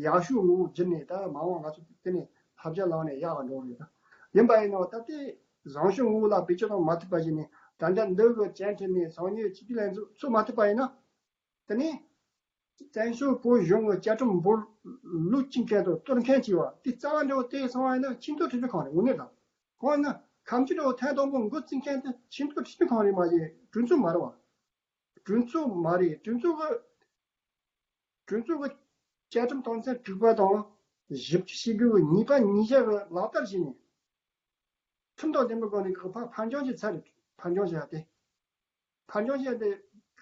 ཡག་ཤོས་ངོ་བོ་བརྒྱུད་ནས་ད་མ་འོངས་ང་ཚོ་དེ་ནས་བསླབ་བྱ་བླངས་ནས་ཡག་ག་འགྲོ་རེད་ད། ཡིན་པ་ཡིན་ན་ད་དེ་བཟང་ཤོས་ངོ་བོ་ལ་བེད་སྤྱོད་གཏོང་མ་ཐུབ་པ་བྱས་ནས་ད་ལྟ་འདི་གི་བཅའ་ཁྲིམས་ནས་སང་ཉིན་སྤྱི་འཐུས་ལྷན་ཚོགས་ཚོགས་མ་ཐུབ་པ་ཡིན་ན། དེ་ནས་བཙན་བྱོལ་བོད་གཞུང་གི་བཅའ་ཁྲིམས་འབོར་ལུགས་གཅིག་མཁན་དང་གཏོར་མཁན་བྱས་པ་དེ་རྩ་བ་འདྲ་བོ་དེ་སོང་བ་ཡིན་ན་ཆེས་མཐོའི་ཁྲིམས་ཞིབ་ཁང་རེད། དངོས་གནས་དང་གང་ཡིན་ན་ཁ་མཆུ་འདྲ་བོ་ཐེངས་དང་པོ་འགོ་བཙུགས་མཁན་དེ་ཆེས་མཐོའི་ཁྲིམས་ཞིབ་ཁང་རེད་མ་གཏོགས་གྲོས་ཚོགས་མ་རེད་བ། གྲོས་ཚོགས་མ་རེད། གྲོས་ཚོགས་ཀྱི་གྲོས་ཚོགས་ཀྱི་བཅའ་ཁྲིམས་དོན་ཚན་དྲུག་པ་དང་བཞི་བཅུ་ཞེ་དགུ་གཉིས་པ་ཉིས་བརྒྱ་གི་ལག་བསྟར་བྱས་ནས། ཁྲིམས་དང་ལྡན་པའི་སྒོ་ནས་ཁོ་ཕར་ཕར་འགྱངས་བྱས་ཚར་རེད། ཕར་འགྱངས་བྱས་ཏེ། ཕར་འགྱངས་བྱས་ཏེ་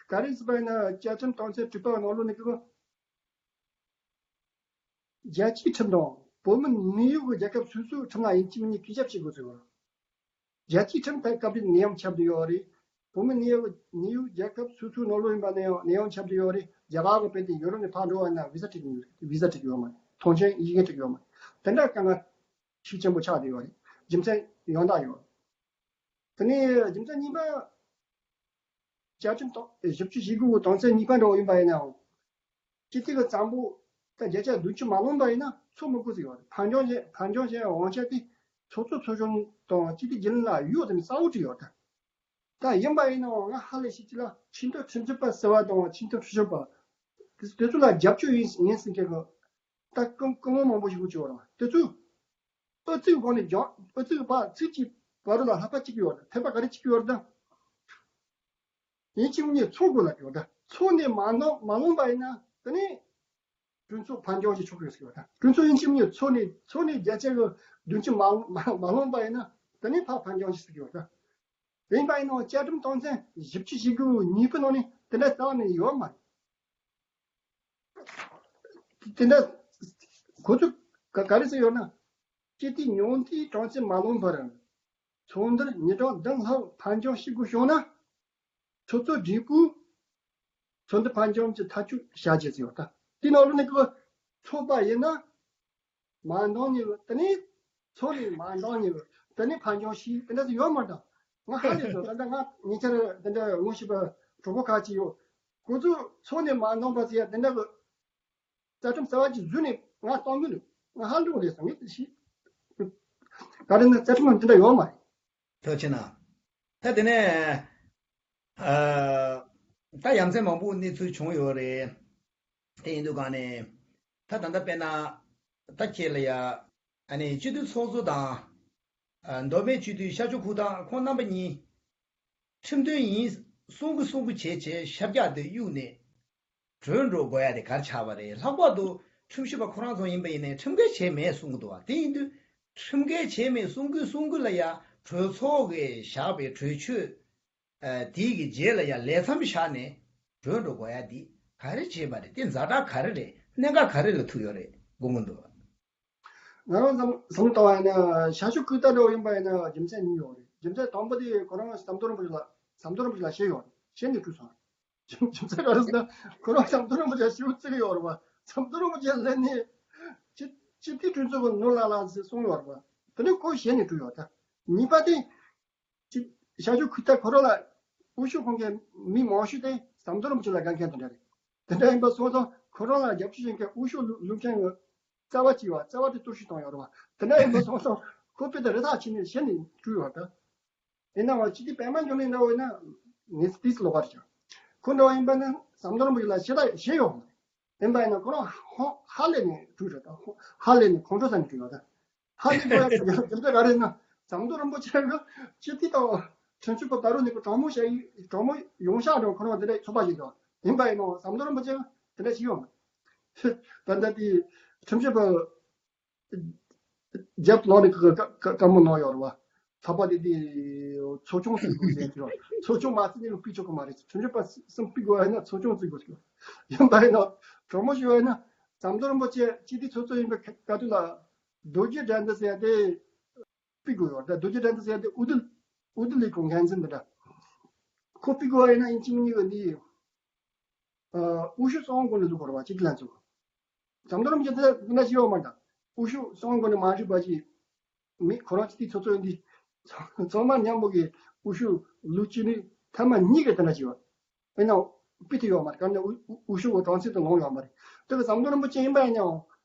ག་རེ་ཟེར་བ་ཡིན་ན་བཅའ་ཁྲིམས་དོན་ཚན་དྲུག་པའི་ནང་ལོགས་ནས་ཁོ་རྒྱལ་སྤྱིའི་ཁྲིམས་དང་བོད་མི་གནས་ཡུལ་གྱི་རྒྱལ་ཁབ་སོ་སོའི་ཁྲིམས་ལ་ཡིན་གཅིག་མིན་གཉིས་གུས་ཞབས་བྱེད་དགོས་ཚུལ་ཡོད། རྒྱལ་སྤྱིའི་ཁྲིམས་དང་སྐབས་དེའི་ནད་ཡམས་ཁྱབ་བསྡད་ཡོད་རེད། བོད་མི་གནས་ཡུལ་གནས་ཡུལ་རྒྱལ་ཁབ་སོ་སོའི་ནང་ལོགས་ཡིན་པ་ནད་ཡམས་ནད་ཡམས་ཁྱབ་བསྡད་ཡོད་རེད། རྒྱ་གར་གྱི་དཔེ་དེ་ཡུ་རོབ་ནས་ཕར་འགྲོ་བ་ན་བི་ས་སྤྲད་ཀྱི་ཡོད་རེད། བི་ས་སྤྲད་ཀྱི་ཡོད་མ་རེད། ཐོངས་མཆན་ཡི་གེ་སྤྲད་ཀྱི་ཡོད་མ་རེད། དེ་འདྲ་དཀའ་ངལ་ཤུགས་ཆེན་པོ་ཆགས་བསྡད་ཡོད་རེད། རྒྱུ་མཚན་ཡང་དག་ཡོད། དེ་ནས་རྒྱུ་མཚན་གཉིས་པ། བཅའ་ཁྲིམས་དང་བཞི་བཅུ་ཞེ་དགུ་གི་དོན་ཚན་གཉིས་པ་འདྲ་བོ་ཡིན་པ་ཡིན་ནའང་། སྤྱི་འཐུས་ཀྱི་གཙང་པོ་ད་བརྒྱ་ཆ་བདུན་ཅུ་མ་ལོངས་པ་ཡིན་ན་ཚོགས་མི་དགོས་ཟེར་ཡོད་རེད། ཕར་འགྱངས་བྱས་ཕར་འགྱངས་བྱས་དབང་ཆ་དེ་ཚོགས་གཙོ་ཚོགས་གཞོན་དང་སྤྱི་འཐུས་རྒྱུན་ལས་ལ་ཡོད་དམ་གསལ་བོ་བྲིས་ཡོད་རེད། ད་ཡིན་པ་ཡིན་ནའང་ང་ཧ་ལས་ཤེས་ཀྱི་ལ་ཆེས་མཐོའི་ཁྲིམས་ཞིབ་པ་ཟེར་བ་དང་ཆེས་མཐོའི་ཁྲིམས་ཞིབ་པ་དེ་དེ་ཚོ་ལ་རྒྱབ་སྐྱོར་ཡིན་ཡིན་ཟེར་མཁན་གྱི་ད་སྐུ་སྐུ་ངོ་མང་པོ་ཞིག་གོ་ཆོད་རེད། དེ་ཚོས་ཨུ་ཚུགས་སྒོ་ནས་ཀྱང་ཨུ་ཚུགས་པ་ཚིག་གཅིག་བར་དུ་ལ་ལྷག་པ་གཅིག་ཡོད་རེད། ཐེག་པ་ག་རེ་གཅིག་ཡོད་རེད་ད། ཡིན་གཅིག་མིན་གཉིས་ཚོགས་དགོས་ལབ་ཡོད་ད། ཚོགས་ནས་མ་ལོངས་མ་ལོངས་པ་ཡིན་ན་དེ་ནས་གྲོས་ཚོགས་ཕར་འགྱངས་བྱེད་ཆོག་གི་ཡོད་ཟེར་ཡོད་ད། གྲོས་ཚོགས་ཡིན་གཅིག་མིན་གཉིས་ཚོགས་ནས་ཚོགས་ནས་བརྒྱ་ཆ་གི་བདུན་ཅུ་མ་མ་མ་ལོངས་པ་ཡིན་ན་དེ་ནས་ཕར་ཕར་འགྱངས་བྱེད་ཟེར་གི་ཡོད་ད། ཡིན་པ་ཡིན་ནའང་བཅའ་ཁྲིམས་དོན་ཚན་བཞི་བཅུ་ཞེ་དགུ་གཉིས་པའི་ནང་ནས་དེ་འདྲ་རྩ་བ་ནས་ཡོད་མ་རེད། དེ་འདྲ་ཁོ་ཚོས་ག་ག་རེ་ཟེར་ཡོད་ན། སྤྱི་འཐུས་ཉུང་མཐའི་གྲངས་ཚད་མ་ལོངས་པར། ཚོགས་འདུར་ཉིན་གྲངས་བདུན་ལྷག་ཕར་འགྱངས་བྱེད་དགོས་བྱུང་ན། ཚོགས་གཙོ་སྦྲེལ་པོས་ཚོགས་འདུ་ཕར་འགྱངས་ཀྱི་ཐག་གཅོད་བྱ་རྒྱུ་ཟེར་ཡོད་ད། དེའི་ནང་ལོགས་ནས་ཁོ་ཚོགས་པ་ཡིན་ན། མ་འདང་ནི་དེ་ནས་ཚོགས་ནས་མ་འདང་ནི་དེ་ནས་ཕར་འགྱངས་ཤིག་དེ་འདྲ་ཡོད་མ་འདྲ། ང་ཧ་ལས་སོང་། ད་ལྟ་ང་ཉེ་ཆར་དེ་འདྲ་ངོ་ཤེས་པ་གྲོགས་པོ་ཁག་ཅིག་ཡོད། ཁོ་ཚོ་ཚོགས་ནས་མ་གནང་པ་ཟེར་ཡ་དེ་འདྲ་གི་རྩ་ཁྲིམས་གསར་བ་ཅིག་བཟོས་ནས་ང་གཏོང་གི་འདུག་ང་ཧ་འགྲོ་རེད་བསམ་གི་ཤི། ད་རེས་ནི་རྩ་ཁྲིམས་དེ་འདྲ་ཡོད་མ་རེད། ཐུགས་རྗེ་གནང་། ད་དེ་ནས་ཨ་ད་ཡ་མཚན་མང་པོ་གནས་ཚུལ་བྱུང་ཡོད་རེད། དེ་ཡིན་དུས་གང་ནས་ད་ད་ལྟ་དཔེར་ན་ད་ཁྱེད་ལ་ཡ་ཨ་ནི་སྤྱི་འཐུས་ཚོགས་གཙོ་དང་ཨ་མདོ་སྨད་སྤྱི་འཐུས་ཤར་ཕྱོགས་ཁུལ་དང་ཁོང་རྣམ་པ་གཉིས་ཁྲིམས་མཐུན་ཡིན་གསུང་གི་གསུང་གི་བྱས་བྱས་ཞབས་བཀྱག་དེ་གཡུགས་ནས་གྲོལ་འགྲོ་དགོས་ཡ་དེ་ག་རེ་ཆགས་པ་རེད། ལྷག་པར་དུ་ཁྲིམས་ཞིབ་པ་ཁོ་རང་ཚོ་ཡིན་པ་ཡིན་ནའི་ཁྲིམས་འགལ་བྱས་མེད་གསུང་གི་འདུག་བ། དེ་ཡིན་དུས་ཁྲིམས་འགལ་བྱས་མེད་གསུང་གི་གསུང་གི་ལ་ཡ་གྲོས་ཚོགས་ཀྱིས་བཞག་པའི་གྲོས་ཆོད་ཨ་དེའི་གི་རྗེས་ལ་ཡ་ལས་མཚམས་བཞག་ནས་གྲོལ་འགྲོ་དགོས་ཡ་འདི་ག་རེ་བྱས་པ་རེད། དེ་ཛ་དྲག་ག་རེ་རེད། གནད་འགག་ག་རེ་ལ་ཐུག་ཡོད་རེད་དགོངས་ཀྱི་འདུག་ང་རང་བསམ་བསམ་བློ་བཏང་བ་ཡིན་ན་ཤར་ཕྱོགས་ཁུལ་ལྟ་འདྲ་བོ་ཡིན་པ་ཡིན་ན་རྒྱུ་མཚན་གཉིས་ཡོད་རེད། རྒྱུ་མཚན་དང་པོ་དེ་ཁོ་རང་ཟམ་གདོང་རིན་པོ་ཆེ་ལ་ཟམ་གདོང་རིན་པོ་ཆེ་ལ་ཞེད་ཡོད་རེད། ཞེད་ནས་བྲོས་སོང་རེད། རྒྱུ་མཚན་ག་རེ་ཟེར་ན་ཁོ་རང་ཟམ་གདོང་རིན་པོ་ཆེ་ཞེ་པོ་བརྩི་གི་ཡོད་རེད་པ། ཟམ་གདོང་རིན་པོ་ཆེ་ལ་ནི་སྤྱི་སྤྱི་འཐུས་གྲོས་ཚོགས་ཀྱི་ནོར་ལ་ལ་ཟེར་གསུངས་ཡོད་རེད་པ། དེ་ནས་ཁོ་ཞེད་ནས་བྲོས་ཡོད་ད། གཉིས་པ་དེ། ཅིག་ཤར་ཕྱོགས་ཁུལ་ལྟ་ཁོ་རང་ལ་དབུ་ཤུགས་ཁོང་གི་མི་མང་ཤོས་དེ་ཟམ་གདོང་རིན་པོ་ཆེ་ལ་དགའ་མཁན་དེ་འདྲ་རེད། དེ་འདྲ་ཡིན་པ་སོང་ཙང་ཁོ་རང་ལ་རྒྱབ་སྐྱོར་བྱེད་མཁན་དབུ་ཤུགས་བླུག་བླུག་མཁན་གྱི་རྩ་བ་གཅིག་བ་རྩ་བ་དེ་གཏོར་བཤིག་བཏང་ཡོད་རེད་བ། དེ་འདྲ་ཡིན་པ་སོང་ཙང་ཁོ་དཔེ་དེ་རི་དྭགས་ཕྱིན་ནས་ཞེད་ནས་བྲོས་ཡོད་ད། ཡིན་ནའང་སྤྱི་འཐུས་པད་མ་འབྱུང་གནས་འདྲ་བོ་ཡིན་ན་ངས་ཏིས་ལོག་པར་བྱ། ཁོ་འདྲ་བ་ཡིན་པ་ནི་ཟམ་གདོང་རིན་པོ་ཆེ་ལ་ཞེད་ད་ཞེད་ཡོད་མ་རེད། ཡིན་པ་ཡིན་ན་ཁོ་རང་ཧ་ཧ་ལས་ནས་བྲོས་རེད་ད། ཧ་ལས་ནས་ཁོང་ཁྲོ་ཟ་ནས་བྲོས་ཡོད་ད། ཧ་ལས་པའི་རྒྱུ་མཚན་ག་རེ་ཡིན་ན་ཟམ་གདོང་རིན་པོ་ཆེ་གི་སྤྱི་འཐུས་དང་ཁྲིམས་ཞིབ་པ་ད་རུང་ནི་གྲོགས་མོ་བྱས་ཡིན། གྲོགས་མོ་ཡོང་ཤག་འགྲོ་ཁོ་རང་དེ་འདྲ་ཚོགས་པ་ཞིག་འགྲོ། ཡིན་པ་ཡིན་ནའང་ཟམ་གདོང་རིན་པོ་ཆེ་དེ་འདྲ་ཞིག་ཡོང་། ད་ལྟ་དེ་ཁྲིམས་ཞིབ་པ་རྒྱབ་ལོག་ནས་ཀ་ཀ་ཀ་བཀའ་མོལ་གནང་ཡོད་རེད་བ། ད་པ་དེ་དེ་ཚོགས་ཆུང་བརྩི་དགོས་ཟེར་གྱི་རེད། ཚོགས་ཆུང་མ་བརྩིས་ནས་ཕུད་ཆོག་གི་མ་རེད། ཁྲིམས་ཞིབ་པ་གསུམ་ཕུད་དགོས་ཡ་ན་ཚོགས་ཆུང་བརྩི་དགོས་ཟེར། ཡིན་པ་ཡིན་ན་གྲོགས་མོ་ཞུ་བ་ཡིན་ན་ཟམ་གདོང་རིན་པོ་ཆེ་སྤྱི་འཐུས་ཚོགས་གཙོ་ཡིན་པའི་སྐབས་དུས་ལ་རྡོ་རྗེ་དགྲ་འདུལ་ཟེར་ཡ་དེ་ཕུད་དགོས་ཡོད་རེད། རྡོ་རྗེ་དགྲ་འདུལ་ཟེར་ཡ་དེ་ཨུ་དུ་ཨུ་དུ་ལི་ཁོ་འགན་འཛིན་འདི་འདྲ། ཁོ་ཕུད་དགོས་བ་ཡིན་ན་ཡིན་གཅིག་མིན་གཉིས་ཀྱི་འདི་ཨ་དབུ་ཤུགས་གསང་བའི་སྒོ་ནས་བླུག་དགོས་རེད་བ། སྤྱི་འཐུས་ལྷན་ཚོགས། ཟམ་གདོང་རིན་པོ་ཆེ་དེ་འདི་འདྲ་ཞིག་ཡོད་མ་རེད་ད། དབུ་ཤུགས་གསང་བའི་སྒོ་ནས་མ་བླུགས་པ་ཅིག་མི་ཁོ་རང་སྤྱི་འཐུས་ཚོགས་གཙོ་ཡིན་དུས་ཚང་མ་མཉམ་པོ་གི་དབུ་ཤུགས་བླུགས་ཅིག་ནི་ཐ་མ་གཉིས་ཀྱི་དེ་འདྲ་ཞིག་ཡོད། ཡིན་ནའང་ཕུད་ཐུབ་ཡོད་མ་རེད། གང་ནས་དབུ་དབུ་ཤུགས་གྲངས་ཚད་དུ་ལོངས་ཡོད་མ་རེད། དེ་གི་ཟམ་གདོང་རིན་པོ་ཆེ་ཡིན་པ་ཡིན་ནའང་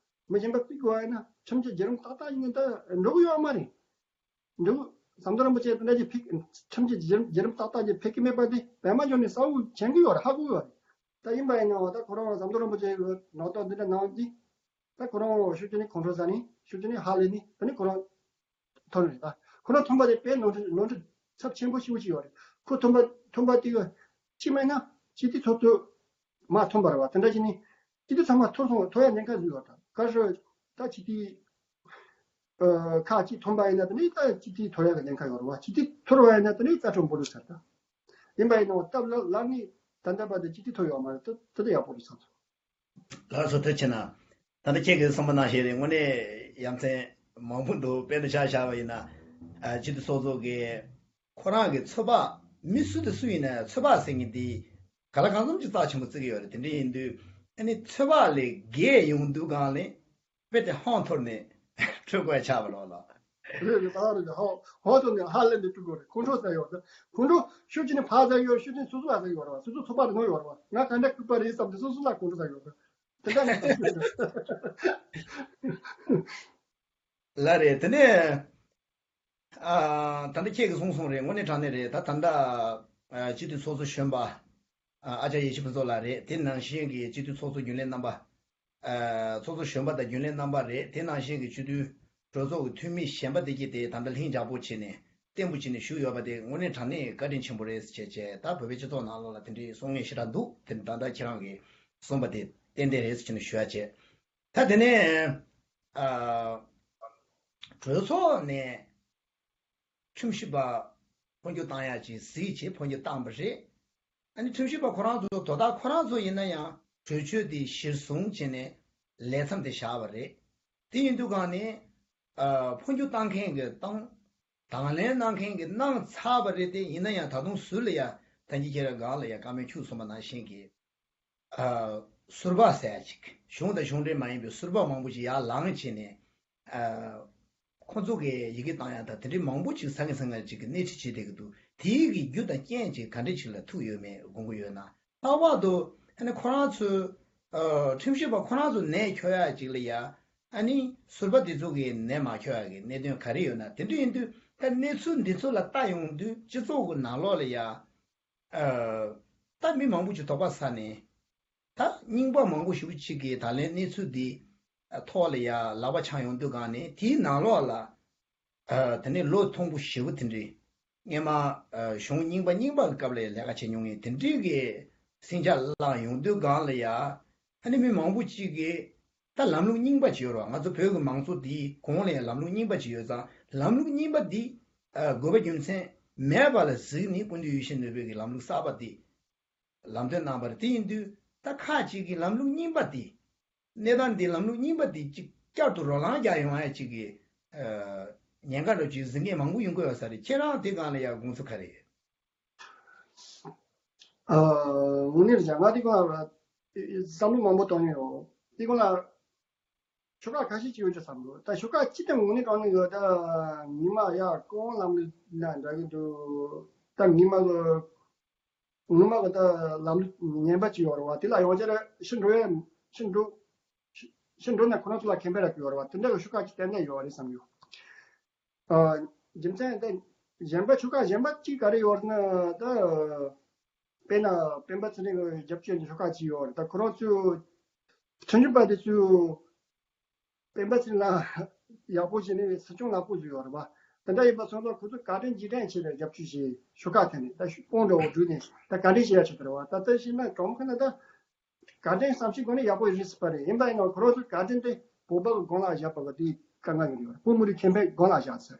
མི་གཞན་པ་ཕུད་དགོས་བ་ཡིན་ན་ཁྲིམས་ཀྱི་བརྒྱུད་རིམ་ཏག་ཏག་ཡིན་ན་ད་འགྲོ་གི་ཡོད་མ་རེད། འདུག་ཟམ་གདོང་རིན་པོ་ཆེ་དེ་འདྲ་ཞིག་ཕེབས། ཁྲིམས་ཀྱི་བརྒྱུད་རིམ་བརྒྱུད་རིམ་ཏག་ཏག་ཅིག་ཕེབས་ཀྱི་མེད་པ་དེ་པད་མ་འབྱུང་གནས་གསལ་བོ་མཁྱེན་གྱི་ཡོད་རེད། ཧ་གོ་གི་ཡོད་རེད། ད་ཡིན་པ་ཡིན་ནའང་ད་ཁོ་རང་ཟམ་གདོང་རིན་པོ་ཆེ་གི་ལག་ཐོག་འདི་འདྲ་གནང་དུས་ད་ཁོ་རང་ཤུགས་ཀྱིས་ནི་ཁོང་ཁྲོ་ཟ་ནས་ཤུགས་ཀྱིས་ནི་ཧ་ལས་ནས་ད་ནི་ཁོ་རང་ཐོན་རེད། ད་ཁོ་རང་ཐོན་པ་དེ་དཔེ་ནོར་འཁྲུལ་ནོར་འཁྲུལ་ཚབས་ཆེན་པོ་ཞེ་པོ་ཅིག་ཡོད་རེད། ཁོ་ཐོན་པ་ཐོན་པ་དེ་གི་གཅིག་མིན་ན་སྤྱི་འཐུས་ཚོགས་གཙོ་མར་ཐོན་པ་རེད་བ། དེ་འདྲ་བྱས་ནས་སྤྱི་འཐུས་ཚང་མ་ཐོར་སོང་། ཐོར་ཡ་ཉེན་ཁ་ཟིག་ཡོད་རེད། ད་ག་རེ་ད་སྤྱི་འཐུས་ཨ་ཁག་ཅིག་ཐོན་པ་ཡིན་ན་དེ་ནི་ད་སྤྱི་འཐུས་ཐོར་ཡག་གི་ཉེན་ཁ་ཡོད་རེད་བ། སྤྱི་འཐུས་ཐོར་བ་ཡིན་ན་དེ་ནི་རྩ་ཁྲིམས་འབོར་འདུག་ཟེར། ད་ཡིན་པ་ཡིན་ནའང་སྟབས་ལ་ལར་ནི་ད་ལྟ་བར་དུ་སྤྱི་འཐུས་ཐོར་ཡོད་མ་རེད། ད་ད་ལྟ་ཡག་པོ་རེད་བསམ་སོང་། ལགས་སོ། ཐུགས་རྗེ་གནང་། ད་ལྟ་ཁྱེད་ཀྱིས་གསུངས་པ་ནང་བཞིན་རེད། དངོས་གནས་ཡ་མཚན་མང་པོ་འདུག་དཔེར་ན་ཆ་བཞག་པ་ཡིན་ན་ཨ་སྤྱི་འཐུས་ཚོགས་གཙོ་གིས་ཁོ་རང་གི་ཚོད་དཔག་མི་སུ་དང་སུ་ཡིན་ན་ཚོད་དཔག་ཟེར་མཁན་འདི་ག་ལ་གང་འཚམ་ཅིག་རྩ་ཆེན་པོ་བརྩི་གི་ཡོད་རེད། དེ་འདྲ་ཡིན་དུས་ཨ་ནི་ཚོད་དཔག་ལས་བརྒལ་ཡོང་དུས་གང་ལས། དཔེ་དེ་ཧང་འཐོར་ནས་འཕྲོད་དགོས་ཆགས་པ་ལོག་ལ། རེད་རེད། ད་རེད། ཧང་ཧང་འཐོར་ནས་ཧ་ལས་ནས་འཕྲོད་དགོས་རེད། ཁོང་ཁྲོ་ཟ་ཡོད་རེད། ཁོང་ཁྲོ་ཤུགས་ཀྱིས་ནི་ཕར་ཟ་ཡོད། ཤུགས་ཀྱིས་སོ་སོ་ལ་ཟ་ཡོད་རེད་བ། སོ་སོ་ཚོད་དཔག་རེ་གནང་ཡོད་རེད་བ། ང་ག་འདྲ་ལྐུགས་པ་རེད་བསམ་སྟེ་སོ་སོ་ལ་ཁོང་ཁྲོ་ཟ་ཡོད་རེད། དེ་འདྲ་ནས་ལ་རེད། དེ་ནས་ཨ་ད་ལྟ་ཁྱེད་ཀྱིས་གསུངས་སོང་རེད། དངོས་གནས་དྲང་གནས་རེད། ད་ད་ལྟ་ཨ་སྤྱི་འཐུས་ཚོགས་གཙོ་གཞོན་པ་ཨ་ཨ་ཅག་ཡེ་ཤེས་ཕུན་ཚོགས་ལགས་རེད། དེ་ནང་བཞིན་གྱི་སྤྱི་འཐུས་ཚོགས་གཙོ་རྒྱུན་ལས་རྣམ་པ། ཨ་ཚོགས་གཙོ་གཞོན་པ་དང་རྒྱུན་ལས་རྣམ་པ་རེད། དེ་ནང་བཞིན་གྱི་སྤྱི་འཐུས་གྲོས་ཚོགས་ཀྱི་འཐུས་མི་གཞན་པ་དེ་གྱད་དེ་ད་ལྟ་ལྷིང་འཇགས་པོ་བྱས་ནས་བརྟན་པོ་བྱས་ནས་བཞུགས་ཡོད་པ་དེ་དངོས་གནས་དྲང་གནས་བཀའ་དྲིན་ཆེན་པོ་རེད་ཟེར་བྱས་བྱས། ད་བོད་པའི་སྤྱི་ཚོགས་ནང་ལོགས་ལ་དེ་འདྲའི་གསུང་ངེས་ཞེ་དྲག་འདུག་དེ་ད་ལྟ་ཁྱེད་རང་གིས་གསུངས་པ་དེ་ཏན་ཏན་རེད་ཟེར་བྱས་ནས་ཞུ་ཡ་བྱས། ད་དེ་ནས་ཨ་གྲོས་ཚོགས་ནས་ཁྲིམས་ཞིབ་པ་འཕོ་འགྱུར་བཏང་ཡག་ཅིག་གཟིགས་བྱས་འཕོ་འགྱུར་བཏང་པ་རེད། ཨ་ནི་ཁྲིམས་ཞིབ་པ་ཁོ་རང་ཚོ་དོ་བདག་ཁོ་རང་ཚོ་ཡིན་ན་ཡང་གྲོས་ཆོད་དེ་གཞིར་བཟུང་བྱས་ནས་ལས་མཚམས་དེ་བཞག་པ་རེད། དེ་ཡིན་དུས་གང་ནས་ཨ་འཕོ་འགྱུར་བཏང་མཁན་གྱི་བཏང་དང་ལེན་གནང་མཁན་གྱི་གནང་ཚར་བ་རེད། དེ་ཡིན་ན་ཡང་ད་དུང་ཟུར་ལ་ཡ་ད་གིན་ཁྱེད་རང་སྒང་ལ་ཡ་བཀའ་མོལ་ཁྱུག་གསུངས་པ་ནང་བཞིན་གྱི་ཨ་ཟུར་པ་ཟེར་ཡ་ཅིག་གཞུང་དང་གཞུང་འབྲེལ་མ་ཡིན་པའི་ཟུར་པ་མང་པོ་ཅིག་ཡར་ལངས་བྱས་ནས་ཨ་ཁོ་ཚོ་གིས་ཡི་གེ་བཏང་ཡ་དང་དེ་འདྲའི་མང་པོ་ཅིག་ས་ངན་ས་ངན་ཅིག་གི་སྣེ་ཁྲིད་བྱེད་བསྡད་ཀྱི་འདུག་དེའི་གི་རྒྱུ་དང་རྐྱེན་ཅིག་ག་འདྲ་ཅིག་ལ་ཐུག་ཡོད་མེད་དགོངས་ཀྱི་ཡོད་ན། ལྷག་པར་དུ་ཨ་ནི་ཁོ་རང་ཚོའི་ཨ་ཁྲིམས་ཞིབ་པ་ཁོ་རང་ཚོ་ནད་འཁྱོག་ཡག་ཅིག་ལ་ཡ། ཨ་ནི་ཟུར་པ་དེ་ཚོ་གིས་ནད་མ་འཁྱོག་ཡག་གི་གནད་དོན་ག་རེ་ཡོད་ན། དེ་འདྲ་ཡིན་དུས་ད་གནས་ཚུལ་འདི་ཚོ་ལ་ལྟ་ཡོང་དུས་སྤྱི་ཚོགས་ཀྱི་ནང་ལོགས་ལ་ཡ། ཨ་ད་མི་མང་པོ་ཅིག་དོགས་པ་ཟ་ནས། ད་རྙིང་པ་མང་པོ་ཞེ་པོ་ཅིག་གིས་ད་ལན་གནས་ཚུལ་འདི་ཐོག་ལ་ཡ་ལག་པ་འཆང་ཡོང་དུས་སྒང་ནས། དེའི་ནང་ལོགས་ལ་ཨ་དེ་ནས་ལོ་མཐོན་པོ་ཞེ་པོ་དེ་འདྲའི་སྔས་མ་ཨ་གཞུང་རྙིང་པ་རྙིང་པ་གི་སྐབས་ལ་ཡ་ལས་ཀ་བྱེད་མྱོང་མཁན་དེ་འདྲའི་གི་ཟིང་ཆ་བསླངས་ཡོང་དུས་སྒང་ལ་ཡ། ཨ་ནི་མི་མང་པོ་ཅིག་གིས་ད་ལམ་ལུགས་རྙིང་པ་ཅིག་ཡོད་རེད་བ། ང་ཚོ་བོད་ཀྱི་མང་གཙོ་འདིའི་གོང་ལ་ཡ་ལམ་ལུགས་རྙིང་པ་ཅིག་ཡོད་ཙང་། ལམ་ལུགས་རྙིང་པ་འདི་ཨ་དགོས་པ་རྒྱུ་མཚན་མེད་པ་ལ་གཟིགས་ནས་སྐུ་མདུན་ཡིད་བཞིན་ནོར་བུ་གི་ལམ་ལུགས་གསར་པ་འདི་ལམ་སྟོན་གནང་བ་རེད། དེ་ཡིན་དུས་ད་ཁག་ཅིག་གིས་ལམ་ལུགས་རྙིང་པ་འདི། གནས་སྟངས་འདི་ལམ་ལུགས་རྙིང་པ་འདི་ཅིག་བསྐྱར་དུ་རོ་ལངས་རྒྱག་ཡོང་ཡ་ཅིག་གི་ཨ་ཉེན་ཁ་འདྲ་ཅིག་གཟིགས་མཁན་མང་པོ་ཡོང་གི་ཡོད་ས་རེད། ཁྱེད་རང་དེ་སྒང་ལ་ཡ་དགོངས་ཚུལ་ག་རེ་ཡོད། ཨ། དངོས་གནས་རེད། ང་དེ་སྒང་ལ་བསམ་བློ་མང་པོ་གཏོང་མྱོང་ཡོད། དེ་སྒང་ལ་ཤོག་ཁག་ཁ་ཤས་ཅིག་ཡོད་ཅེས་བསམ་འདུག་ད་ཤོག་ཁག་གཅིག་དེ་དངོས་གནས་དྲང་གནས་ཡོད། ད་ཉི་མ་ཡ་སྐུ་ངོ་ལམ་ལུགས་ལ་འདྲ་གི་འདུག་ད་ཉི་མ་གི་ངོ་མ་གི་ད་ལམ་ལུགས་ངན་པ་ཅིག་ཡོད་རེད་བ། དེ་ལ་ཡང་བསྐྱར་ཕྱིར་འགྲོ་ཡ། ཕྱིར་འགྲོ། ཕྱིར་འགྲོ་ན་ཁོ་རང་ཚོ་ལ་ཁེ་ཕན་རག་གི་ཡོད་རེད་བ། དེ་འདྲ་གི་ཤོག་ཁག་ཅིག་གཏན་ནས་ཡོད་རེད་བསམ་ཡོད། ཨ། རྒྱུ་མཚན་དེ་གཞན་པ་ཆོལ་ཁ་གཞན་པ་གཅིག་ག་རེ་ཡོད་ན་ད། དཔེར་ན་སྤེན་པ་ཚེ་རིང་གི་རྒྱབ་སྐྱོར་གྱི་ཆོལ་ཁ་གཅིག་ཡོད་རེད། ད་ཁོ་རང་ཚོས་ཁྲིམས་ཞིབ་པ་དེ་ཚོས་སྤེན་པ་ཚེ་རིང་ལ་ཡག་པོ་བྱས་ནས་སྲིད་སྐྱོང་ལ་བསྐོས་བཟོས་ཡོད་རེད་པ། དེ་འདྲ་ཡིན་པ་སོང་ཙང་ཁོ་ཚོས་བཀའ་དྲིན་རྗེས་དྲན་བྱས་ནས་རྒྱབ་སྐྱོར་བྱས། ཆོལ་ཁ་ཐད་ནས་ད་དཔུང་འགྲོ་བོ་བསྒྲིགས་ནས་ད་བཀའ་དྲིན་བྱེད་ཡ་ཆེད་དུ་རེད་བ། ད་ལྟ་བྱས་ན་གྲོང་ཁ་ན་ད། བཀའ་དྲིན་བསམ་ཤེས་སྒོ་ནས་ཡག་པོ་རེད་ཟེར་བ་རེད། ཡིན་པ་ཡིན་ནའང་ཁོ་རང་ཚོའི་བཀའ་དྲིན་དེ་བོད་པ་གི་གོང་ལ་བཞག་པ་གི་དེ་དཀའ་ངལ་ཡོང་གི་ཡོད་རེད། བོད་མི་རིགས་ཁེ་ཕན་གོང་ལ་བཞག་ཟེར།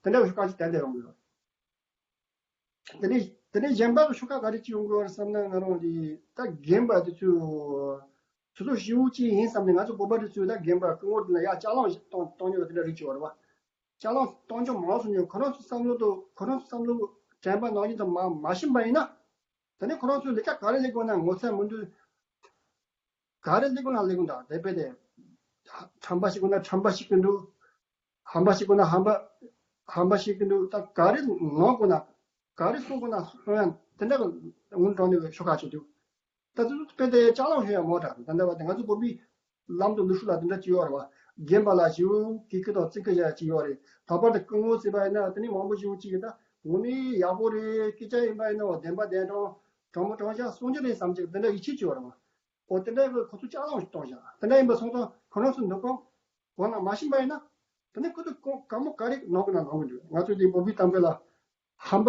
དེ་འདྲ་བའི་ཤོག་ཁག་ཅིག་ཏན་ཏན་ཡོང་གི་ཡོད་རེད། དེ་ནས་དེ་ནས་གཞན་པ་གི་ཤོག་ཁག་ག་རེ་ཅིག་ཡོང་གི་ཡོད་རེད་བསམ་ན། ང་རང་གི་ད་རྒན་པ་དེ་ཚོས་ཆུ་ཚོད་བཞི་བོ་ཅིག་ཡིན་བསམ་ནས། ང་ཚོ་བོད་པ་དེ་ཚོས་ད་རྒན་པ་སྐུ་ངོ་དེ་ལ་ཡ་ལྕགས་ལམ་ཞིག་གཏོང་གཏོང་ཉོ་དེ་འདྲ་རིགས་ཅིག་ཡོད་རེད་བ། ལྕགས་ལམ་གཏོང་རྒྱུ་མང་སོང་ཉོ། ཁོ་རང་ཚོ་བསམ་བློ་དང་ཁོ་རང་ཚོ་བསམ་བློ་དྲན་པ་ནང་བཞིན་དུ་མ་མ་ཕྱིན་པ་ཡིན་ན། དེ་ནས་ཁོ་རང་ཚོས་ལས་ཀ་ག་རེ་ལས་དགོས་ན་ངོ་ཚ་མི་འདུག་ག་རེ་ལས་དགོས་ན་ལས་དགོས་འདུག་དེ་དཔེ་དེ། ཁྲམ་པ་ཞིག་དགོས་ན་ཁྲམ་པ་ཞིག་གི་འདུག་ཧམ་པ་ཞིག་དགོས་ན་ཧམ་པ་ཧམ་པ་ཞིག་གི་འདུག་ད་ག་རེ་ལོང་དགོས་ན་ག་རེ་གསུང་དགོས་ན་གསུང་ཡ་དེ་འདྲ་གི་དངུལ་གྲོང་ནས་ཤོག་ཁག་ཅིག་འདུག་ད་དེ་ཚོ་དཔེ་དེ་ལྕགས་ལམ་ཞིག་ཡང་མོ་དྲག་ད་འདྲ་བ་དེ་ང་ཚོ་བོད་པའི་ལམ་དུ་ལུགས་སྲོལ་ལ་དེ་འདྲ་ཅིག་ཡོད་རེད་བ། རྒན་པ་ལ་ཞིའུ་ཀི་ཀི་དང་ཙི་ཀི་བཞག་ཅིག་ཡོད་རེད། ད་བར་དུ་སྐུ་ངོ་ཟེར་བ་ཡིན་ན་དེ་ནི་མང་པོ་ཞིའུ་ཅིག་གི་ད་ངོ་མི་ཡག་པོ་རེད། སྐད་ཆ་ཡིན་པ་ཡིན་ན་བདེན་པ་བདེན་དྲང་དྲང་མོ་དྲང་བཞག་གསུང་རྒྱུ་རེད་བསམ་ཅིག་དེ་འདྲ་ཡིད་ཆེས་ཅིག་ཡོད་རེད་བ། འོ་དེ་འདྲ་གི་ཁོ་ཚོ་ལྕགས་ལམ་ཞིག་གཏོང་བཞག་དེ་འདྲ་ཡིན་པ་སོང་ཙང་ཁོ་རང་ཚོ་འདི་གོང་གོང་ལ་མ་ཕྱིན་པ་ཡིན་ན། དེ་ནི་ཁོ་ཚོ་གོང་དཀའ་མོ་ག་རེ་ནང་གི་ན་ནང་གི་འདུག་ང་ཚོ་འདི་བོད་པའི་གཏམ་དཔེ་ལ། ཧམ་པ་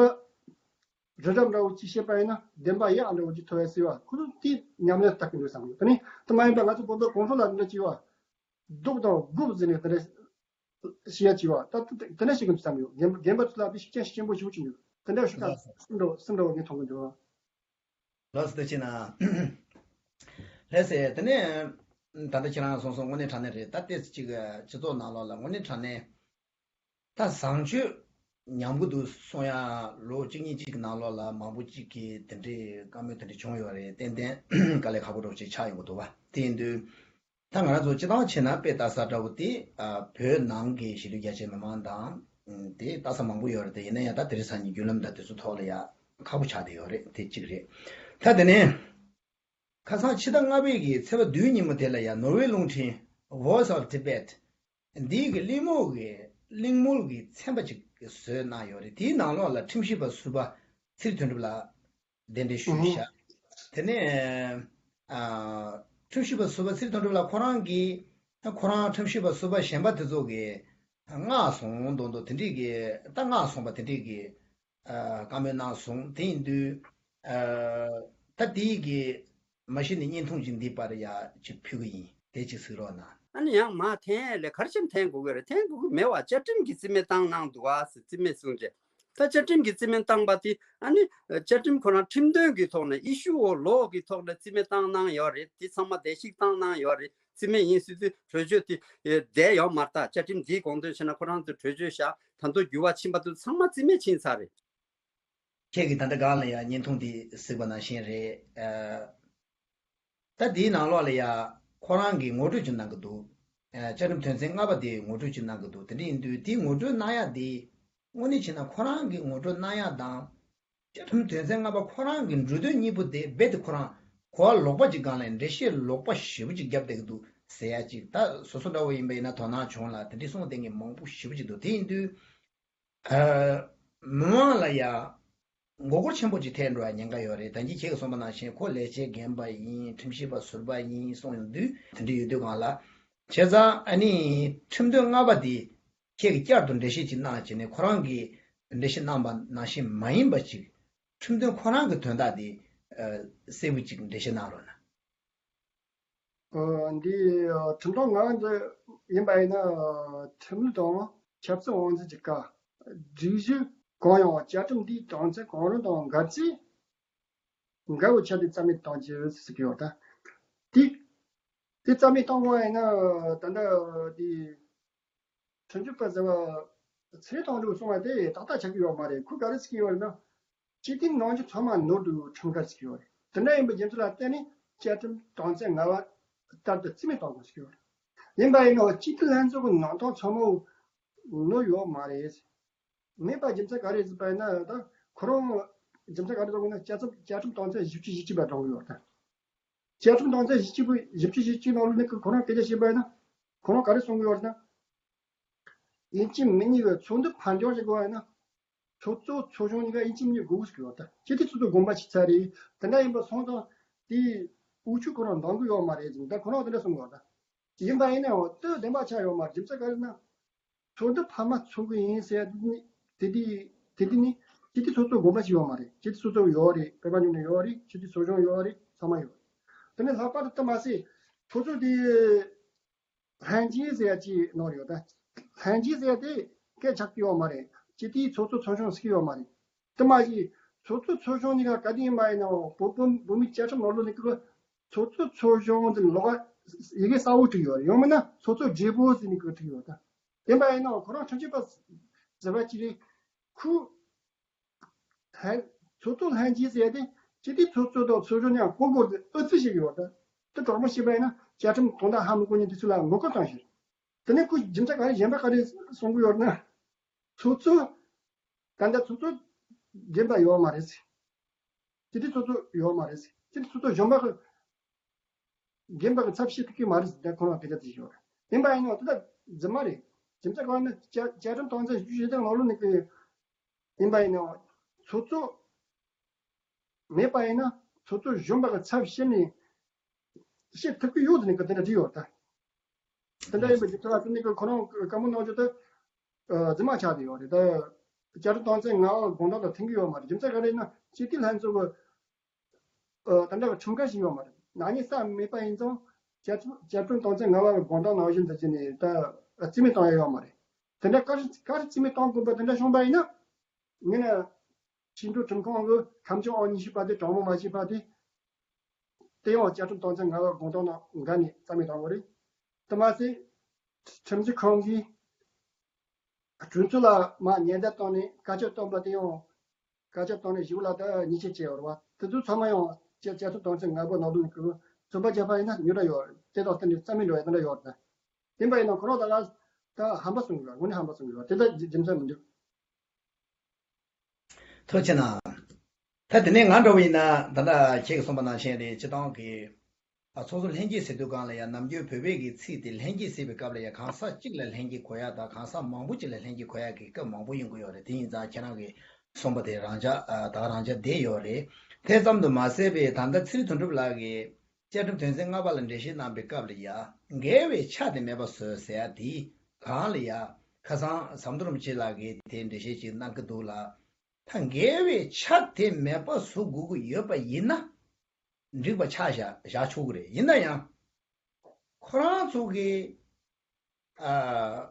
རི་རབ་འདྲ་བོ་ཅིག་བཤད་པ་ཡིན་ན་བདེན་པ་གཡག་འདྲ་བོ་ཅིག་ཐོབ་ཡ་ཟེར་བ། ཁོ་ཚོ་དེ་ཉམས་ལེན་ལྟ་གི་འདུག་བསམ་ཡོད། དེ་ནི་དེ་མ་ཡིན་པ་ང་ཚོ་བོད་པའི་གོང་ས་ལ་འདི་འདྲ་ཅིག་བ། སྡུག་དང་དགུ་ཟེར་ནས་དེ་འདྲ་བཤད་ཡ་ཅིག་བ། ད་དེ་འདྲ་བཤད་གི་འདུག་བསམ་ཡོད། རྒན་རྒན་པ་ཚོ་ལ་དཔེ་ཤུགས་རྐྱེན་ཤུགས་ཆེན་པོ་ཞིག་བྱུང་འདུག་དེ་འདྲ་ཤུགས་ཁག་སིམ་འགྲོ་སིམ་འགྲོ་བ་ངས་མཐོང་གི་འདུག་ལགས་སོ། ཐུགས་རྗེ་གནང་། ལགས་སེ། དེ་ནས་ད་ལྟ་ཁྱེད་རང་གསུངས་སོང་། དངོས་གནས་དྲང་གནས་རེད། ད་ལྟའི་ཅིག་སྤྱི་ཚོགས་ནང་ལོགས་ལ་དངོས་གནས་དྲང་གནས་ད་བཟང་སྤྱོད་ཉམས་གི་འདུག་གསུང་ཡ། ལོ་གཅིག་གཉིས་ཅིག་གི་ནང་ལོགས་ལ་མང་པོ་ཅིག་གིས་དེ་འདྲའི་བཀའ་མོལ་དེ་འདྲ་བྱུང་ཡོད་རེད། ཏན་ཏན་དཀའ་ལས་ཁག་པོ་འདྲ་བོ་ཅིག་ཆགས་ཡོང་གི་འདུག་བ། དེ་ཡིན་དུས་ད་ང་རང་ཚོ་སྤྱིར་བཏང་བྱས་ན་དཔེ་ལྟ་ས་འདྲ་བོ་དེ། ཨ། བོད་ནང་གི་གཞིས་ལུས་རྒྱ་ཆེ་མི་མང་དང་། ཨ། དེ་ལྟ་ས་མང་པོ་ཡོད་རེད་དེ། ཡིན་ན་ཡང་ད་དེ་རིང་སང་ཉིན་བརྒྱུད་ལམ་དང་དེ་ཚོ་ཐོག་ལ་ཡ་ཁག་པོ་ཆགས་བསྡད་ཡོད་རེད། དེ་གཅིག་རེད། ད་དེ་ནས་ཁ་སང་ཕྱི་ཟླ་ལྔ་པའི་གི་ཚེས་པ་བདུན་ཉིན་མོ་དེ་ལ་ཡ་ནོར་ཝེ་རླུང་འཕྲིན་Voice of Tibet འདིའི་གི་གླེང་མོལ་གི་གླེང་མོལ་གི་ཚན་པ་ཅིག་བཟོས་གནང་ཡོད་རེད། དེའི་ནང་ལོགས་ལ་ཁྲིམས་ཞིབ་པ་ཟུར་པ་ཚེ་རིང་དོན་གྲུབ་ལགས་གདན་འདྲེན་ཞུས་ཤག་དེ་ནས་ཨ། ཁྲིམས་ཞིབ་པ་ཟུར་པ་ཚེ་རིང་དོན་གྲུབ་ལགས་ཁོ་རང་གིས། ཁོ་རང་ཁྲིམས་ཞིབ་པ་ཟུར་པ་གཞན་པ་དེ་ཚོ་གིས་མངགས་སོང་མདོག་མདོག་དེ་འདྲས་ཀྱི། ད་མངགས་སོང་བ་དེ་འདྲས་ཀྱི་ཨ། བཀའ་མོལ་གནང་སོང་། དེ་ཡིན་དུས་ཨ། ད་དེའི་གི་མ་གཞི་ནས་བརྙན་ཐུང་ཅིག་འདི་པར་ཡ་ཅིག་ཕུལ་གི་ཡིན། དེ་ཅིག་གཟིགས་རོགས་གནང་། ཨ་ནི་ཡང་མ་འཐེན་ལས་ག་རེ་བྱས་འཐེན་དགོས་ཀྱི་རེད། འཐེན་དགོས་ཀྱི་མེད་བ། བཅའ་ཁྲིམས་ཀྱི་རྩིས་མེད་བཏང་གནང་འདུག་ག་ཟེར་རྩིས་མེད་གསུངས་རྗེས། ད་བཅའ་ཁྲིམས་ཀྱི་རྩིས་མེད་བཏང་པ་དེ་ཨ་ནི་བཅའ་ཁྲིམས་ཁོ་རང་ཁྲིམས་དོན་གྱི་ཐོག་ནས། ཨི་ཤུ་འོ་ལོ་གི་ཐོག་ནས་རྩིས་མེད་བཏང་གནང་ཡོད་རེད། དེ་ཚང་མ་བརྡལ་བཤིག་བཏང་གནང་ཡོད་རེད། རྩིས་མེད་ཡིན་ཟེར་དུས་གྲོས་ཆོད་དེ་བསྡད་ཡོད་མ་རེད། ད་བཅའ་ཁྲིམས་འདིའི་དགོངས་དོན་བྱས་ན་ཁོ་རང་ཚོས་གྲོས་ཆོད་བཞག་ད་དུང་འགྱུར་བ་ཕྱིན་པ་དེ་ཚང་མ་རྩིས་མེད་ཕྱིན་ཚར་རེད། ཁྱེད་ཀྱིས་ད་ལྟ་སྒང་ལ་ཡང་བརྙན་ཐུང་འདི་གཟིགས་པ་ནང་བཞིན་རེད། ཨ། ད་འདིའི་ནང་ལོགས་ལ་ཡ་ཁོ་རང་གིས་ངོ་སྤྲོད་ཅིག་གནང་གི་འདུག་ཨ། བཅའ་ཁྲིམས་དོན་ཚན་ལྔ་པ་དེའི་ངོ་སྤྲོད་ཅིག་གནང་གི་འདུག་དེ་འདྲ་ཡིན་དུས་དེའི་ངོ་སྤྲོད་གནང་ཡ་དེ་དངོས་གནས་བྱས་ན་ཁོ་རང་གིས་ངོ་སྤྲོད་གནང་ཡ་དང་། བཅའ་ཁྲིམས་དོན་ཚན་ལྔ་པ་ཁོ་རང་གི་འབྲུ་དོན་གཉིས་པོ་དེ་རྦད་དེ་ཁོ་རང་གོ་བ་ལོག་པ་ཅིག་སྒང་ལ་འགྲེལ་བཤད་ལོག་པ་ཞེ་པོ་ཅིག་བརྒྱབ་བསྡད་ཀྱི་འདུག་ཟེར་ཡ་ཅིག་ད་སོ་སོ་འདྲ་བོ་ཡིན་པ་ཡིན་ན་དོ་སྣང་བྱུང་ལ་དེ་འདྲའི་གསུང་བསྡད་མཁན་མང་པོ་ཞེ་པོ་ཅིག་འདུག་དེ་ཡིན་དུས། ཨ། མི་མང་ལ་ཡ། མགོ་སྐོར་ཆེན་པོ་ཅིག་ཐེབས་འགྲོ་བའི་ཉེན་ཁ་ཡོད་རེད། ད་གིན་ཁྱེད་ཀྱིས་གསུངས་པ་ནང་བཞིན་ཁོ་ལས་བྱེད་རྒན་པ་ཡིན། ཁྲིམས་ཞིབ་པ་ཟུར་པ་ཡིན་གསུངས་ཡོང་དུས་དེ་འདྲ་ཡོད་དུས་སྒང་ལ། བྱས་ཙང་ཨ་ནི་ཁྲིམས་དོན་ལྔ་པ་འདི་ཁྱེད་ཀྱིས་བསྐྱར་དུ་འགྲེལ་བཤད་ཅིག་གནང་བྱས་ནས་ཁོ་རང་གིས་འགྲེལ་བཤད་གནང་པ་ནང་བཞིན་མ་ཡིན་པ་ཅིག་ཁྲིམས་དོན་ཁོ་རང་གི་དོན་དག་འདི་ཨ། གསལ་པོ་ཅིག་འགྲེལ་བཤད་གནང་རོགས་གནང་། ཨ། འདི་ཨ། ཁྲིམས་དོན་ལྔ་པ་འདི་ཡིན་པ་ཡིན་ན་ཨ། ཁྲིམས་ལུགས་དང་ཆབ་སྲིད་དབང་འཛིན་གྱི་བཀའ། སྒྲིག་གཞི་གང་ཡང་བཅའ་ཁྲིམས་འདིའི་དོན་ཚན་གང་རུང་དང་འགལ་ཚེ། འགལ་བའི་ཆ་དེ་རྩ་མེད་གཏོང་རྒྱུ་ཟེར་གྱི་ཡོད་ད། དེ་དེ་རྩ་མེད་གཏོང་དགོས་ཡིན་ན་ད་ལྟ་དེ་ཁྲིམས་ཞིབ་པ་ཟེར་བ་ཚེ་དང་འགྲོ་གསུང་བ་དེ་ཏག་ཏག་ཆགས་ཀྱི་ཡོད་མ་རེད། ཁོ་ག་རེ་ཟེར་གྱི་ཡོད་རེད་ན། སྤྱི་བདེའི་ནང་ཆོས་ཚང་མ་ནོར་འགྲོ་ཁྲིམས་འགལ་ཟེར་གྱི་ཡོད་རེད། དེ་འདྲ་ཡིན་པའི་རྒྱུ་མཚན་ལ་བརྟེན་ནས་བཅའ་ཁྲིམས་དོན་ཚན་ལྔ་པ་ལྟར་དུ་རྩིས་མེད་གཏོང་དགོས་ཟེར་གྱི་ཡོད་རེད། ཡིན་པ་ཡིན་ནའང་སྤྱི་འཐུས་ལྷན་ཚོགས་ཀྱི་ནང་དོན་ཚང་མ་ནོར་ཡོད་མ་རེད། མེད་པ་རྒྱུ་མཚན་ག་རེ་ཟེར་བ་ཡིན་ན་ད་ཁོ་རང་རྒྱུ་མཚན་ག་རེ་འདུག་ན་བཅའ་ཁྲིམས་བཅའ་ཁྲིམས་དོན་ཚན་བཞི་བཅུ་ཞེ་གཅིག་པ་སྒྲོག་གི་ཡོད་ད། བཅའ་ཁྲིམས་དོན་ཚན་བཞི་བཅུ་པའི་བཞི་བཅུ་ཞེ་གཅིག་ནང་ལོགས་ནས་ཁོ་རང་སྐད་ཆ་བཤད་པ་ཡིན་ན། ཁོ་རང་ག་རེ་གསུང་གི་ཡོད་ཟེར་ན། ཡིན་གཅིག་མིན་གཉིས་ཀྱི་ཚོགས་འདུ་ཕར་འགྱངས་བྱེད་དགོས་པ་ཡིན་ན། ཚོགས་གཙོ་ཚོགས་གཞོན་གཉིས་ཀ་ཡིན་གཅིག་མིན་གཉིས་དགོས་ཀྱི་ཡོད་ད། སྤྱི་འཐུས་ཚོགས་གཙོ་དགོངས་པ་ཞིག་ཚར་རེད། དེ་འདྲ་ཡིན་པ་སོང་ཙང་དེའི་དབུ་ཁྱུད་ཁོ་རང་འདང་གི་ཡོད་མ་རེད་ཟེར་ད་ཁོ་རང་དེ་འདྲ་གསུང་གི་ཡོད་ད། ཡིན་པ་ཡིན་ནའང་དེ་བདེན་པ་ཆགས་ཡོད་མ་རེད། རྒྱུ་མཚན་ག་རེ་ན། ཚོགས་འདུ་འཕར་མ་ཚོགས་ཀྱི་ཡིན་ཟེར་ཡ་དེ་དེ་དེ་དེ་ནི་སྤྱི་འཐུས་ཚོགས་གཙོ་དགོངས་པ་ཞིག་ཡོད་མ་རེད། སྤྱི་འཐུས་ཚོགས་གཙོ་ཡོད་རེད། བོད་པ་ཉུང་ནས་ཡོད་རེད། སྤྱི་འཐུས་ཚོགས་གཞོན་ཡོད་རེད། ཚང་མ་ཡོད། དེ་ནས་ལྷག་པར་དུ་མ་ཟད་ཚོགས་གཙོ་དེ་ལྷན་རྒྱས་ཟེར་ཡ་ཅིག་ནོར་ཡོད་ད། ལྷན་རྒྱས་ཟེར་ཡ་དེ་སྐད་ཆགས་ཀྱི་ཡོད་མ་རེད། སྤྱི་འཐུས་ཚོགས་གཙོ་ཚོགས་གཞོན་ཟེར་གྱི་ཡོད་མ་རེད། དེ་མ་ཟད་ཚོགས་གཙོ་ཚོགས་གཞོན་གཉིས་ཀ་ག་དུས་ཡིན་པ་ཡིན་ནའང་བོད་བོད་བོད་མིའི་བཅའ་ཁྲིམས་ནང་ལོགས་ནས་ཀྱི་ཚོགས་གཙོ་ཚོགས་གཞོན་དེ་ལོགས་ཡི་གེ་གསལ་བོ་བྲིས་ཡོད་རེད། ཡང་མིན་ན་ཚོགས་གཙོ་བགྲེས་པོ་ཟེར་ནས་ཀྱི་བྲིས་ཡོད་ད། ཡིན་པ་ཡིན་ནའང་ཁོ་རང་ཁྲིམས་ཞིབ་པ་ཟེར་བ་ཅིག་རེད། ཁོས་ལྷན་ཚོགས་གཙོ་ལྷན་རྒྱས་ཟེར་ཡ་དེ་སྤྱི་འཐུས་ཚོགས་གཙོ་དང་ཚོགས་གཞོན་མཉམ་སྐོར་སྐོར་དུ་ཨུ་ཚུགས་བྱེད་ཀྱི་ཡོད་ད། དེ་དྲང་མོ་བཤད་པ་ཡིན་ན་བཅའ་ཁྲིམས་དོན་དག་ཧ་མི་གོ་མཁན་དེ་ཚོ་ལ་ངོ་རྒོལ་བཏང་ཞིག་དེ་ནས་ཁོས་རྒྱུ་མཚན་ག་རེ་གཞན་པ་ག་རེ་གསུང་གི་ཡོད་ན། ཚོགས་གཙོ། ད་ལྟ་ཚོགས་གཙོ་རྒན་པ་ཡོད་མ་རེད་ཟེར། སྤྱི་འཐུས་ཚོགས་གཙོ་ཡོད་མ་རེད་ཟེར། སྤྱི་འཐུས་ཚོགས་གཙོ་གཞོན་པ་གི་རྒན་པ་གི་ཚབ་བྱེད་ཐུབ་ཀྱི་མ་རེད་ཟེར། ད་ཁོ་རང་སྐད་ཆ་དེ་ཞིག་ཡོད་རེད། ཡིན་པ་ཡིན་ནའང་དེ་ལྟ་རྫུན་མ་རེད། རྒྱུ་མཚན་གང་ན་བཅའ་བཅའ་ཁྲིམས་དོན་ཚན་བཞི་བཅུ་ཞེ་བརྒྱད་ནང་ལོགས་ནས་ཀྱི་ཡིན་པ་ཡིན་ནའང་ཚོགས་གཙོ་མེད་པ་ཡིན་ན་ཚོགས་གཙོ་གཞོན་པ་གི་ཚབ་བྱེད་ནས་བྱེད་ཐུབ་ཀྱི་ཡོད་ཟེར་ནས་ཀྱི་དེ་འདྲ་བྲིས་ཡོད་ད། དེ་འདྲ་ཡིན་པ་ཇི་ལྟར་ཟེར་ནས་ཀྱི་ཁོ་རང་བཀའ་མོལ་གནང་རྒྱུ་དེ་རྫུན་མ་ཆགས་བསྡད་ཡོད་རེད་ད། བཅའ་ཁྲིམས་དོན་ཚན་ལྔ་པ་དགོངས་དོན་དང་མཐུན་གྱི་ཡོད་མ་རེད། རྒྱུ་མཚན་ག་རེ་ཡིན་ན་སྤྱི་འཐུས་ལྷན་ཚོགས་ཀྱི་ཨ། ད་ལྟ་ཁྲིམས་འགལ་ཞིག་ཡོད་མ་རེད། ནག་ཉེས་བསགས་མེད་པ་ཡིན་ཙང་བཅའ་ཁྲིམས་བཅའ་ཁྲིམས་དོན་ཚན་ལྔ་པ་གི་དགོངས་དོན་ནང་བཞིན་དུ་བྱས་ནས་ད་རྩིས་མེད་གཏོང་ཡ་ཡོད་མ་རེད། དེ་འདྲ་ག་རེ་ག་རེ་རྩིས་མེད་གཏོང་དགོས་པ་དེ་འདྲ་བྱུང་པ་ཡིན་ན། ངས་ན་ཕྱི་འབྲེལ་ཁྲིམས་ཁང་གི་ཁམས་ཕྱོགས་ཨང་ཉི་ཤུ་པ་དེ་དྲང་མོ་མ་བྱས་པ་དེ། དེ་ཡང་བཅའ་ཁྲིམས་དོན་ཚན་ལྔ་པ་དགོངས་དོན་ནང་འགལ་ནས་རྩིས་མེད་གཏོང་དགོས་རེད། དེ་མ་ཟད་ཁྲིམས་ཞིབ་ཁང་གིས། གྲོས་ཚོགས་ལ་མར་ཉེན་བརྡ་བཏང་ནས་བཀའ་ཁྱབ་བཏང་པ་དེ་ཡང་། བཀའ་ཁྱབ་བཏང་ནས་ཞུ་ལ་ད་ཉེས་ཆད་བཅད་ཡོད་རེད་བ། དེ་ཚོ་ཚང་མ་ཡང་བཅད་བཅད་ཐུབ་དོན་ཚན་ལྔ་པོ་ནང་ལོགས་ནས་ཀྱི་རྩོད་པ་བརྒྱབ་པ་ཡིན་ན་ཉོ་འདྲ་ཡོད་རེད། དེ་དང་བསྟུན་ནས་རྩ་མེད་འགྲོ་ཡ་དེ་འདྲ་ཡོད་རེད། ཡིན་པ་ཡིན་ན་ཁོ་རང་ད་ལ་ད་ཧམ་པ་གསུང་གི་ཡོད། དངོས་གནས་ཧམ་པ་གསུང་གི་ཡོད། དེ་ད་རྒྱུ་མཚན་མི་འདུག་ཐུགས་རྗེ་གནང་། ད་དེ་ནས་ང་འདྲ་བོ་ཡིན་ན་ད་ལྟ་ཁྱེད་ཀྱིས་གསུངས་པ་ནང་བཞིན་རེད། སྤྱི་བཏང་གི་ཨ། ཚོགས་གཙོ་ལྷན་རྒྱས་ཟེར་དུས་སྒང་ལ་ཡང་ནམ་རྒྱུན་བོད་པའི་གི་ཚིག་དེ་ལྷན་རྒྱས་ཟེར་བའི་སྐབས་ལ་ཡང་གང་ཟག་གཅིག་ལ་ལྷན་རྒྱས་གོ་ཡ་དང་གང་ཟག་མང་པོ་གཅིག་ལ་ལྷན་རྒྱས་གོ་ཡ་གི་སྐབས་མང་པོ་ཡོང་གི་ཡོད་རེད། དེ་ཡིན་ཙང་ཁྱེད་རང་གིས་གསུངས་པ་དེ་རང་འཇགས་ཨ། ད་ག་རང་འཇགས་བསྡད་ཡོད་རེད། དེ་ཙམ་དུ་མ་ཟད་པའི་ད་ལྟ་ཚེ་རིང་དོན་གྲུབ་ལགས་ཀྱིས་བཅའ་ཁྲིམས་དོན་ཚན་ལྔ་པ་ལ་འགྲེལ་བཤད་གནང་པའི་སྐབས་ལ་ཡང་འགལ་བའི་ཆ་དེ་མེད་པ་བཟོས་ཟེར་ཡ་དེ་གང་ལ་ཡང་ཁ་སང་ཟམ་གདོང་རིན་པོ་ཆེ་ལགས་ཀྱིས་དེ་འགྲེལ་བཤད་ཅིག་གནང་གི་འདུག་ལ། ད་འགལ་བའི་ཆ་དེ་མེད་པ་བཟོ་དགོས་ཀྱི་ཡོད་པ་ཡིན་ན། འགྲིག་པ་ཆགས་བཞག་བཞག་ཆོག་གི་རེད། ཡིན་ན་ཡང་། ཁོ་རང་ཚོ་གི་ཨ།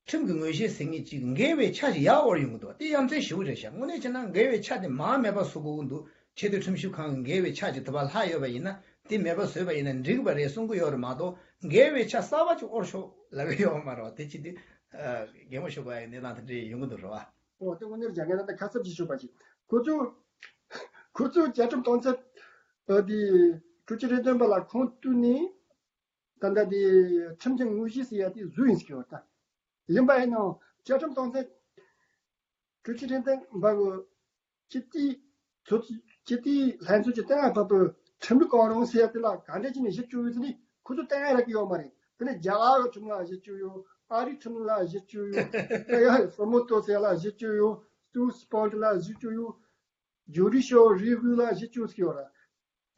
ཁྲིམས་ཀྱི་ངོས་བཞེས་ཟེར་མཁན་ཅིག་འགལ་བའི་ཆ་ཞིག་ཡར་དབོར་ཡོང་གི་འདུག་དེ་ཡ་མཚན་ཞེ་པོ་རེད་ཤག་དངོས་གནས་བྱས་ན་འགལ་བའི་ཆ་དེ་མར་མེད་པ་བཟོ་དགོས་ཀྱི་འདུག་ཆེས་མཐོའི་ཁྲིམས་ཞིབ་ཁང་གི་འགལ་བའི་ཆ་ཅིག་དེ་བ་ལྷག་ཡོད་པ་ཡིན་ན་དེ་མེད་པ་བཟོས་པ་ཡིན་ན་འགྲིག་པ་རེད་གསུང་གི་ཡོད་རེད་མ་གཏོགས་འགལ་བའི་ཆ་གསར་པ་ཅིག་དབོར་ཆོག་ལབ་ཀྱི་ཡོད་མ་རེད་བ། དེ་ཅི་སྟེ། ཨ། གད་མོ་ཤོར་བ་ཡི་གནས་སྟངས་དེ་འདྲ་ཡོང་གི་འདུག་རེད་བ། ཨོ་དེ་དངོས་གནས་རྒྱ་ངན་ད་ཁ་གསབ་ཅིག་ཤོར་བ་ཅིག་ཁོ་ཚོ། ཁོ་ཚོས་བཅའ་ཁྲིམས་དོན་ཚན། ཨ། དེ་དྲུག་ཅུ་རེ་བདུན་པ་ལ་ཁུངས་གཏུགས་ནས། ད་ལྟ་དེ་ཁྲིམས་ཀྱི་དངོས་གཞི་ཟེར་ཡ་དེ་བཟོས་ཡིན་ཟེར་གྱི་ཡོད་ད། ཡིན་པ་ཡིན་ནའང་བཅའ་ཁྲིམས་དོན་ཚན་དྲུག་ཅུ་རེ་བདུན་པ་གི་སྤྱི་འཐུས་ ཚོ་སྤྱི་འཐུས་ལྷན་ཚོགས་ཀྱི་ལྟེ་བ་ཕབ་པའི་ཁྲིམས་ལུགས་གང་རུང་ཟེར་ཡ་དེ་ལ་ག་འདྲ་བྱས་ནས་གཞི་བཅོལ་ཡོད་ཟེར་ནས་ཁོ་ཚོ་ལྟ་ཡ་རག་གི་ཡོད་མ་རེད། དེ་ནས་རྒྱ་གར་གྱི་ཁྲིམས་ལ་གཞི་བཅོལ་ཡོད། ཨ་རིའི་ཁྲིམས་ལ་གཞི་བཅོལ་ཡོད། ཡ་སོ་མོ་ཏོ་ཟེར་ཡ་ལ་གཞི་བཅོལ་ཡོད། སུ་སི་པོན་ཌི་ལ་གཞི་བཅོལ་ཡོད། ཇུ་ཌི་ཤལ་རི་བྷིའུ་ལ་གཞི་བཅོལ་ཟེར་ཡོད་ར།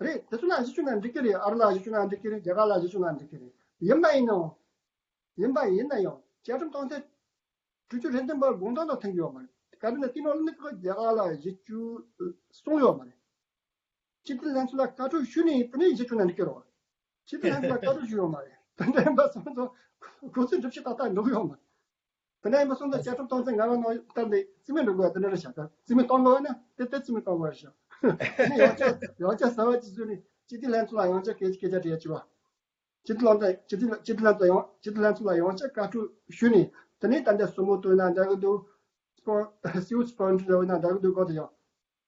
རེད། དེ་ཚོ་ལ་གཞི་བཅོལ་ན་འགྲིག་གི་རེད། ཨ་རི་ལ་གཞི་བཅོལ་ན་འགྲིག་གི་རེད། རྒྱ་གར་ལ་གཞི་བཅོལ་ན་འགྲིག་གི་རེད། ཡིན་པ་ཡིན་ནའང་། ཡིན་པ་ཡིན་ན་ཡང་བཅའ་ཁྲིམས་དོན་ཚན་དྲུག་ཅུ་རེ་བདུན་པ་དགོངས་དོན་དང་མཐུན་གྱི་ཡོད་མ་རེད། ག་རེ་ན་དེ་ནང་ལ་ནི་རྒྱ་གར་ལ་གཞི་བཅོལ་གསུངས་ཡོད་མ་རེད། སྤྱི་འཐུས་ལྷན་ཚོགས་ལ་བཀའ་འཁྲོལ་ཞུས་ནས་དེ་ནས་གཞི་བཅོལ་ན་འགྲིག་གི་རེད་བ། སྤྱི་འཐུས་ལྷན་ཚོགས་ལ་བཀའ་འཁྲོལ་ཞུས་ཡོད་མ་རེད། དེ་འདྲ་ཡིན་པ་སོང་ཙང་ཁོ་ཚོས་སྒྲུབ་བྱེད་ཏག་ཏག་འགྲུབ་ཡོད་མ་རེད། དེ་འདྲ་ཡིན་པ་སོང་ཙང་བཅའ་ཁྲིམས་དོན་ཚན་ལྔ་པ་ནང་ལྟར་ནས་རྩིས་མེད་འགྲོ་དགོས་པ་དེ་འདྲ་རེད་ཤག་ད་རྩིས་མེད་གཏོང་དགོས་པ་ན་དེ་ལྟར་རྩིས་མེད་གཏོང་དགོས་པ་རེད་ཤག་དེ་ནས་ཡང་བསྐྱར་ཡང་བསྐྱར་གསར་པ་ཅིག་བཟོས་ནས་སྤྱི་འཐུས་ལྷན་ཚོགས་ལ་ཡང་བསྐྱར་སྐད་སྐད་ཆ་དྲིས་ཡ་བྱས་པ། སྤྱི་འཐུས་ལྷན་ཚོགས་སྤྱི་འཐུས་སྤྱི་འཐུས་ལྷན་ཚོགས་ཡང་སྤྱི་འཐུས་ལྷན་ཚོགས་ལ་ཡང་བསྐྱར་བཀའ་འཁྲོལ་ཞུས་ནས། དེ་ནས་ད་ལྟ་སོ་མོ་ཏོ་ཡིན་ན་འདྲ་གི་འདུག་སི་པོན་སི་ཝིལ་སི་པོན་ཌི་ཡིན་ན་འདྲ་གི་འདུག་གོ་དེ་ཡང་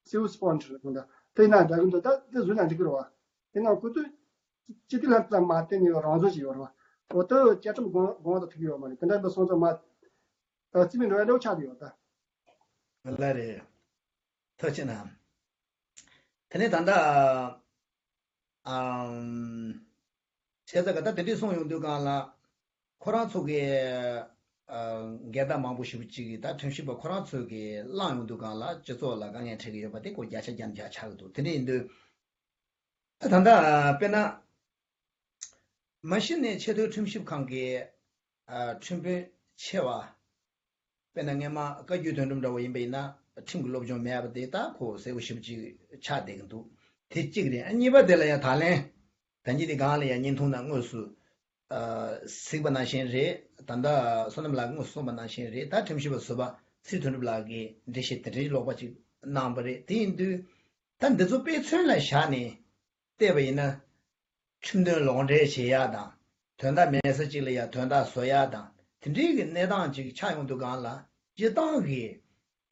སི་ཝིལ་སི་པོན་ཌི་ལ་གོ་ད་དེ་ཡིན་ན་འདྲ་གི་འདུག་ད་དེ་བཟོས་ན་འགྲིག་གི་རེད་བ། དེ་ནང་ཁོ་ཚོས་སྤྱི་འཐུས་ལྷན་ཚོགས་ལ་མ་བརྟེན་ནས་རང་བཟོ་ཞིག་ཡོད་རེད་བ། འོ་ད་བཅའ་ཁྲིམས་དགོངས་དགོངས་དག་ཐུག་གི་ཡོད་མ་རེད། དེ་འདྲ་འདི་སོང་ཙང་མ་རྩིས་མེད་འགྲོ་ཡ་འདྲ་བོ་ཆགས་བསྡད་ཡོད་ད། ལ་རེད། ཐུགས་རྗེ་གནང་། དེ་ནས་ད་ལྟ། ཨམ། བྱས་ཙང་ག་ད་དེ་འདྲས་གསུངས་ཡོང་དུས་སྒང་ལ། ཁོ་རང་ཚོ་གི། ཨ། འགལ་ཟླ་མང་པོ་ཞེ་པོ་ཅིག་གིས་ད་ཁྲིམས་ཞིབ་པ་ཁོ་རང་ཚོ་གིས་བླངས་ཡོང་དུས་སྒང་ལ་སྤྱི་ཚོགས་ལ་དཀའ་ངལ་འཕྲད་ཀྱི་ཡོད་པ་དེ་ཁོ་བརྒྱ་ཆ་བརྒྱ་ནས་བརྒྱ་ཆགས་ཀྱི་འདུག་དེ་འདྲ་ཡིན་དུས། ད་ད་ལྟ་དཔེར་ན། མ་གཞི་ནས་ཆེས་མཐོའི་ཁྲིམས་ཞིབ་ཁང་གི། ཨ། ཁྲིམས་དཔོན་ཆེ་བ། དཔེར་ན་སྔས་མ་བཀའ་བརྒྱུད་དོན་གྲུབ་འདྲ་བོ་ཡིན་པ་ཡིན་ན་ཁྲིམས་ཀྱི་སློབ་སྦྱོང་མེད་པ་དེ་ད་ཁོ་གསལ་པོ་ཞེ་པོ་ཅིག་ཆགས་བསྡད་ཀྱི་འདུག་དེ་གཅིག་རེད། ཨ། གཉིས་པ་དེ་ལ་ཡང་ད་ལན། ད་གིན་དེ་སྒང་ལ་ཡང་བརྙན་ཐུང་ནང་དངོས་སུ། ཨ། གཟིགས་པ་ནང་བཞིན་རེད། ད་ལྟ་བསོད་ནམས་ལགས་དངོས་སུ་གསུངས་པ་ནང་བཞིན་རེད། ད་ཁྲིམས་ཞིབ་པ་ཟུར་པ་ཚེ་རིང་དོན་གྲུབ་ལགས་ཀྱིས་འགྲེལ་བཤད་དེ་འདྲའི་ལོག་པ་ཅིག་གནང་པ་རེད། དེ་ཡིན་དུས། ད་འདི་ཚོ་དཔེ་མཚོན་ལ་བཞག་ནས་བལྟས་པ་ཡིན་ན། ཁྲིམས་དོན་ལོག་འགྲེལ་བྱེད་ཡག་དང་། དོན་དག་མེད་ས་གཅིག་ལ་ཡང་དོན་དག་བཟོ་ཡག་དང་། དེ་འདྲའི་གི་གནས་སྟངས་ཅིག་ཆགས་ཡོང་དུས་སྒང་ལ། སྤྱིར་བཏང་གི་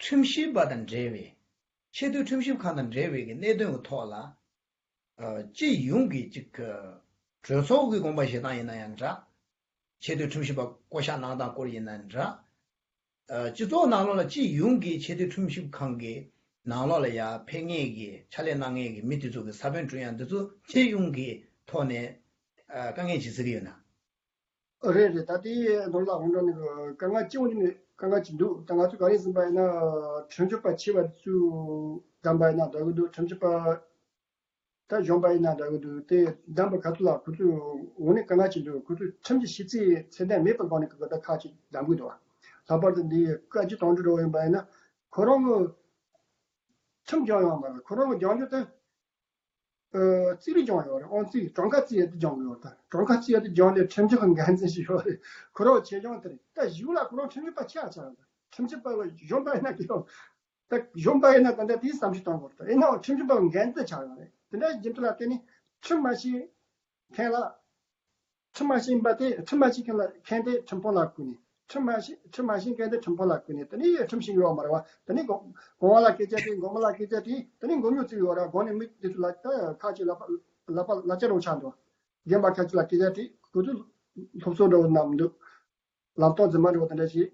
ཁྲིམས་ཞིབ་པ་དང་འབྲེལ་བའི། ཆེས་མཐོའི་ཁྲིམས་ཞིབ་ཁང་དང་འབྲེལ་བའི་གི་གནད་དོན་གྱི་ཐོག་ལ། ཨ། སྤྱི་ཡོངས་ཀྱི་ཅིག་གྲོས་ཚོགས་ཀྱི་དགོངས་པ་བཞེས་སྟངས་ཡིན་ན་ཡང་འདྲ། ཆེས་མཐོའི་ཁྲིམས་ཞིབ་པ་བསྐོ་གཞག་གནང་སྟངས་སྐོར་ཡིན་ན་འདྲ། ཨ། སྤྱི་ཚོགས་ནང་ལོགས་ལ་སྤྱི་ཡོངས་ཀྱི་ཆེས་མཐོའི་ཁྲིམས་ཞིབ་ཁང་གི་ནང་ལོགས་ལ་ཡང་ཕེབས་མཁན་གྱི་ཕྱག་ལས་གནང་མཁན་གྱི་མི་དེ་ཚོ་གི་ས་བོན་བསྐྲུན་ཡ་འདི་ཚོ་སྤྱི་ཡོངས་ཀྱི་ཐོག་ནས། ཨ། དཀའ་ངལ་ཅིག་གཟིགས་ཀྱི་ཡོད་ན། རེད་རེད། ད་ལྟའི་ནོར་ལ་ཧོང་ཀྲང་ནི་དཀའ་ངལ་སྤྱི་ཡོངས་ནི་དཀའ་ངལ་ཅིག་འདུག་ད་ང་ཚོ་ག་རེ་ཟིན་པ་ཡིན་ན་ཁྲིམས་ཞིབ་པ་ཆེ་བ་ཚོས་བདམས་པ་ཡིན་ན་འདྲ་གི་འདུག་ཁྲིམས་ཞིབ་པ། ད་གཞོན་པ་ཡིན་ན་འདྲ་གི་འདུག་དེ་བདམས་པ་ག་ཚོད་ལ་ཁོ་ཚོས་འོ་ནི་དཀའ་ངལ་ཅིག་འདུག་ཁོ་ཚོས་ཁྲིམས་ཀྱི་ཤེས་ཚད་ཚད་ལྡན་མེད་པའི་སྒང་ནས་ཁོ་ད་ཁག་ཅིག་བདམས་གི་འདུག་ལྷག་པར་དུ་འདི་བཀའ་བརྒྱུད་དོན་གྲུབ་འདྲ་བོ་ཡིན་པ་ཡིན་ན་ཁོ་རང་གི་ཁྲིམས་སྦྱོང་ཡོད་མ་རེད། ཁོ་རང་གི་སྦྱང་རྒྱུ་དེ་ཨ་རྩིས་རིག་སྦྱང་ཡོད་རེད། ཨང་རྩིས་གྲངས་ཀ་རྩིས་ཡ་དེ་སྦྱང་གི་ཡོད་རེད། ད་གྲངས་ཀ་རྩིས་ཡ་དེ་སྦྱང་ནས་ཁྲིམས་སྦྱོང་གི་འགན་འཛིན་ཞིག་ཡོད་རེད། ཁོ་རང་ཆེད་སྦྱོང་དེ་རེད། ད་གཞུག་ལ་ཁོ་རང་ཁྲིམས་ཞིབ་པ་ཆགས་ཆགས་རེད། ཁྲིམས་ཞིབ་པ་གཞོན་པ་ཡིན་ན་དེ་ཡོད། ད་གཞོན་པ་ཡིན་ན་ད་ལྟ་དེའི་བསམ་ཤེས་གཏོང་དགོས་རེད། ད་ཡིན་ནའང་ཁྲིམས་ཞིབ་པ་འགན་འཛིན་ཆགས་ཡོད་རེད། དེ་འདྲ་རྒྱུ་མཚན་ལ་བརྟེན་ནས་ཁྲིམས་མ་ཤེས་མཁན་ལ། ཁྲིམས་མ་ཤེས་པ་དེ་ཁྲིམས་མ་ཤེས་མཁན་ལ་མཁན་དེ་ཁྲིམས་དཔོན་ལ་བསྐོས་ནས། ཁྲིམས་མ་ཤེས་ཁྲིམས་མ་ཤེས་མཁན་དེ་ཁྲིམས་དཔོན་ལ་བསྐོས་ནས། དེ་ནས་ཁྲིམས་ཤེས་ཡོད་མ་རེད་བ། དེ་ནས་གོང་གོང་མ་ལ་སྐད་ཆ་དྲིས། གོང་མ་ལ་སྐད་ཆ་དྲིས། དེ་ནས་མགོ་རྙོག་བཙུགས་ཡོད་ར། གོང་ནས་མི་དེ་ཚོ་ལ་ད་ཁ་ཅིག་ལག་པ་ལག་པ་ལག་ཆ་རོགས་ཆགས་འདུག་རྒན་པ་ཁ་ཅིག་ལ་སྐད་ཆ་དྲིས། ཁོ་ཚོས་སློབ་གསོ་འདྲ་བོ་གནང་མི་འདུག་ལམ་སྟོན་རྫུན་མ་འདྲ་བོ་དེ་འདྲ་ཞིག་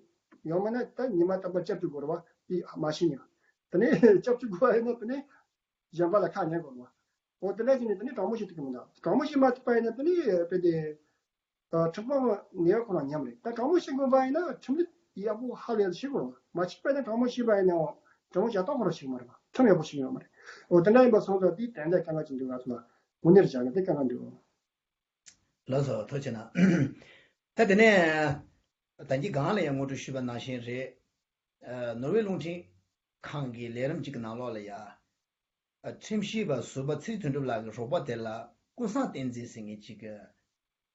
ཡང་མིན་ན་ད་ཉི་མ་རྟག་པར་སྐྱབས་བཅོལ་དགོས་རེད་བ། དེ་མ་ཤེས་ནས། དེ་ནས་སྐྱབས་བཅོལ་དགོས་པ་ཡིན་ན་དེ་ནས། གཞན་པ་ལ་ཁ་ཉན་དགོས་རེད་བ། འོ་དེ་འདྲ་བྱས་ནས་དེ་ནས་དྲང་མོ་བཤད་ཐུབ་ཀྱི་མི་འདུག་དྲང་མོ་བཤད་མ་ཐུབ་པ་ཡིན་ན་དེ་ནས་དཔེ་དེ། ཨ། ཁྲིམས་དཔོན་ངེས་པ་ཁོ་རང་ཉམས་རེད། ད་དྲང་མོ་བཤད་དགོས་པ་ཡིན་ན་ཁྲིམས་ལུགས་ཡག་པོ་ཧ་ལས་ཤེས་དགོས་རེད་བ། མ་ཤེས་པ་ཡིན་ན་དྲང་མོ་བཤད་པ་ཡིན་ནའང་དྲང་མོ་བྱ་སྟངས་ཁོ་རང་ཤེས་ཀྱི་མ་རེད་བ། ཁྲིམས་ཡག་པོ་ཤེས་ཀྱི་ཡོད་མ་རེད། འོ་དེ་འདྲ་ཡིན་པ་སོང་ཙང་དེའི་དོན་དག་དཀའ་ངལ་ཅིག་འདུག་ང་ཚོ་ལ་དངོས་གནས་རེད་བྱ་ང་དེ་དཀའ་ངལ་འདུག་ལགས་སོ། ཐུགས་རྗེ་གནང་། ད་དེ་ནས་ད་གིན་སྒང་ལ་ཡང་ངོ་སྤྲོད་ཞུས་པ་ནང་བཞིན་རེད། ཨ། ནོར་ཝེ་རླུང་འཕྲིན་ཁང་གི་ལས་རིམ་གཅིག་གི་ནང་ལོགས་ལ་ཡ། ཨ། ཁྲིམས་ཞིབ་པ་ཟུར་པ་ཚེ་རིང་དོན་གྲུབ་ལགས་ཀྱི་རོགས་པ་དེ་ལ་ཀུན་བཟང་བསྟན་འཛིན་ཟེར་མཁན་ཅིག་གིས།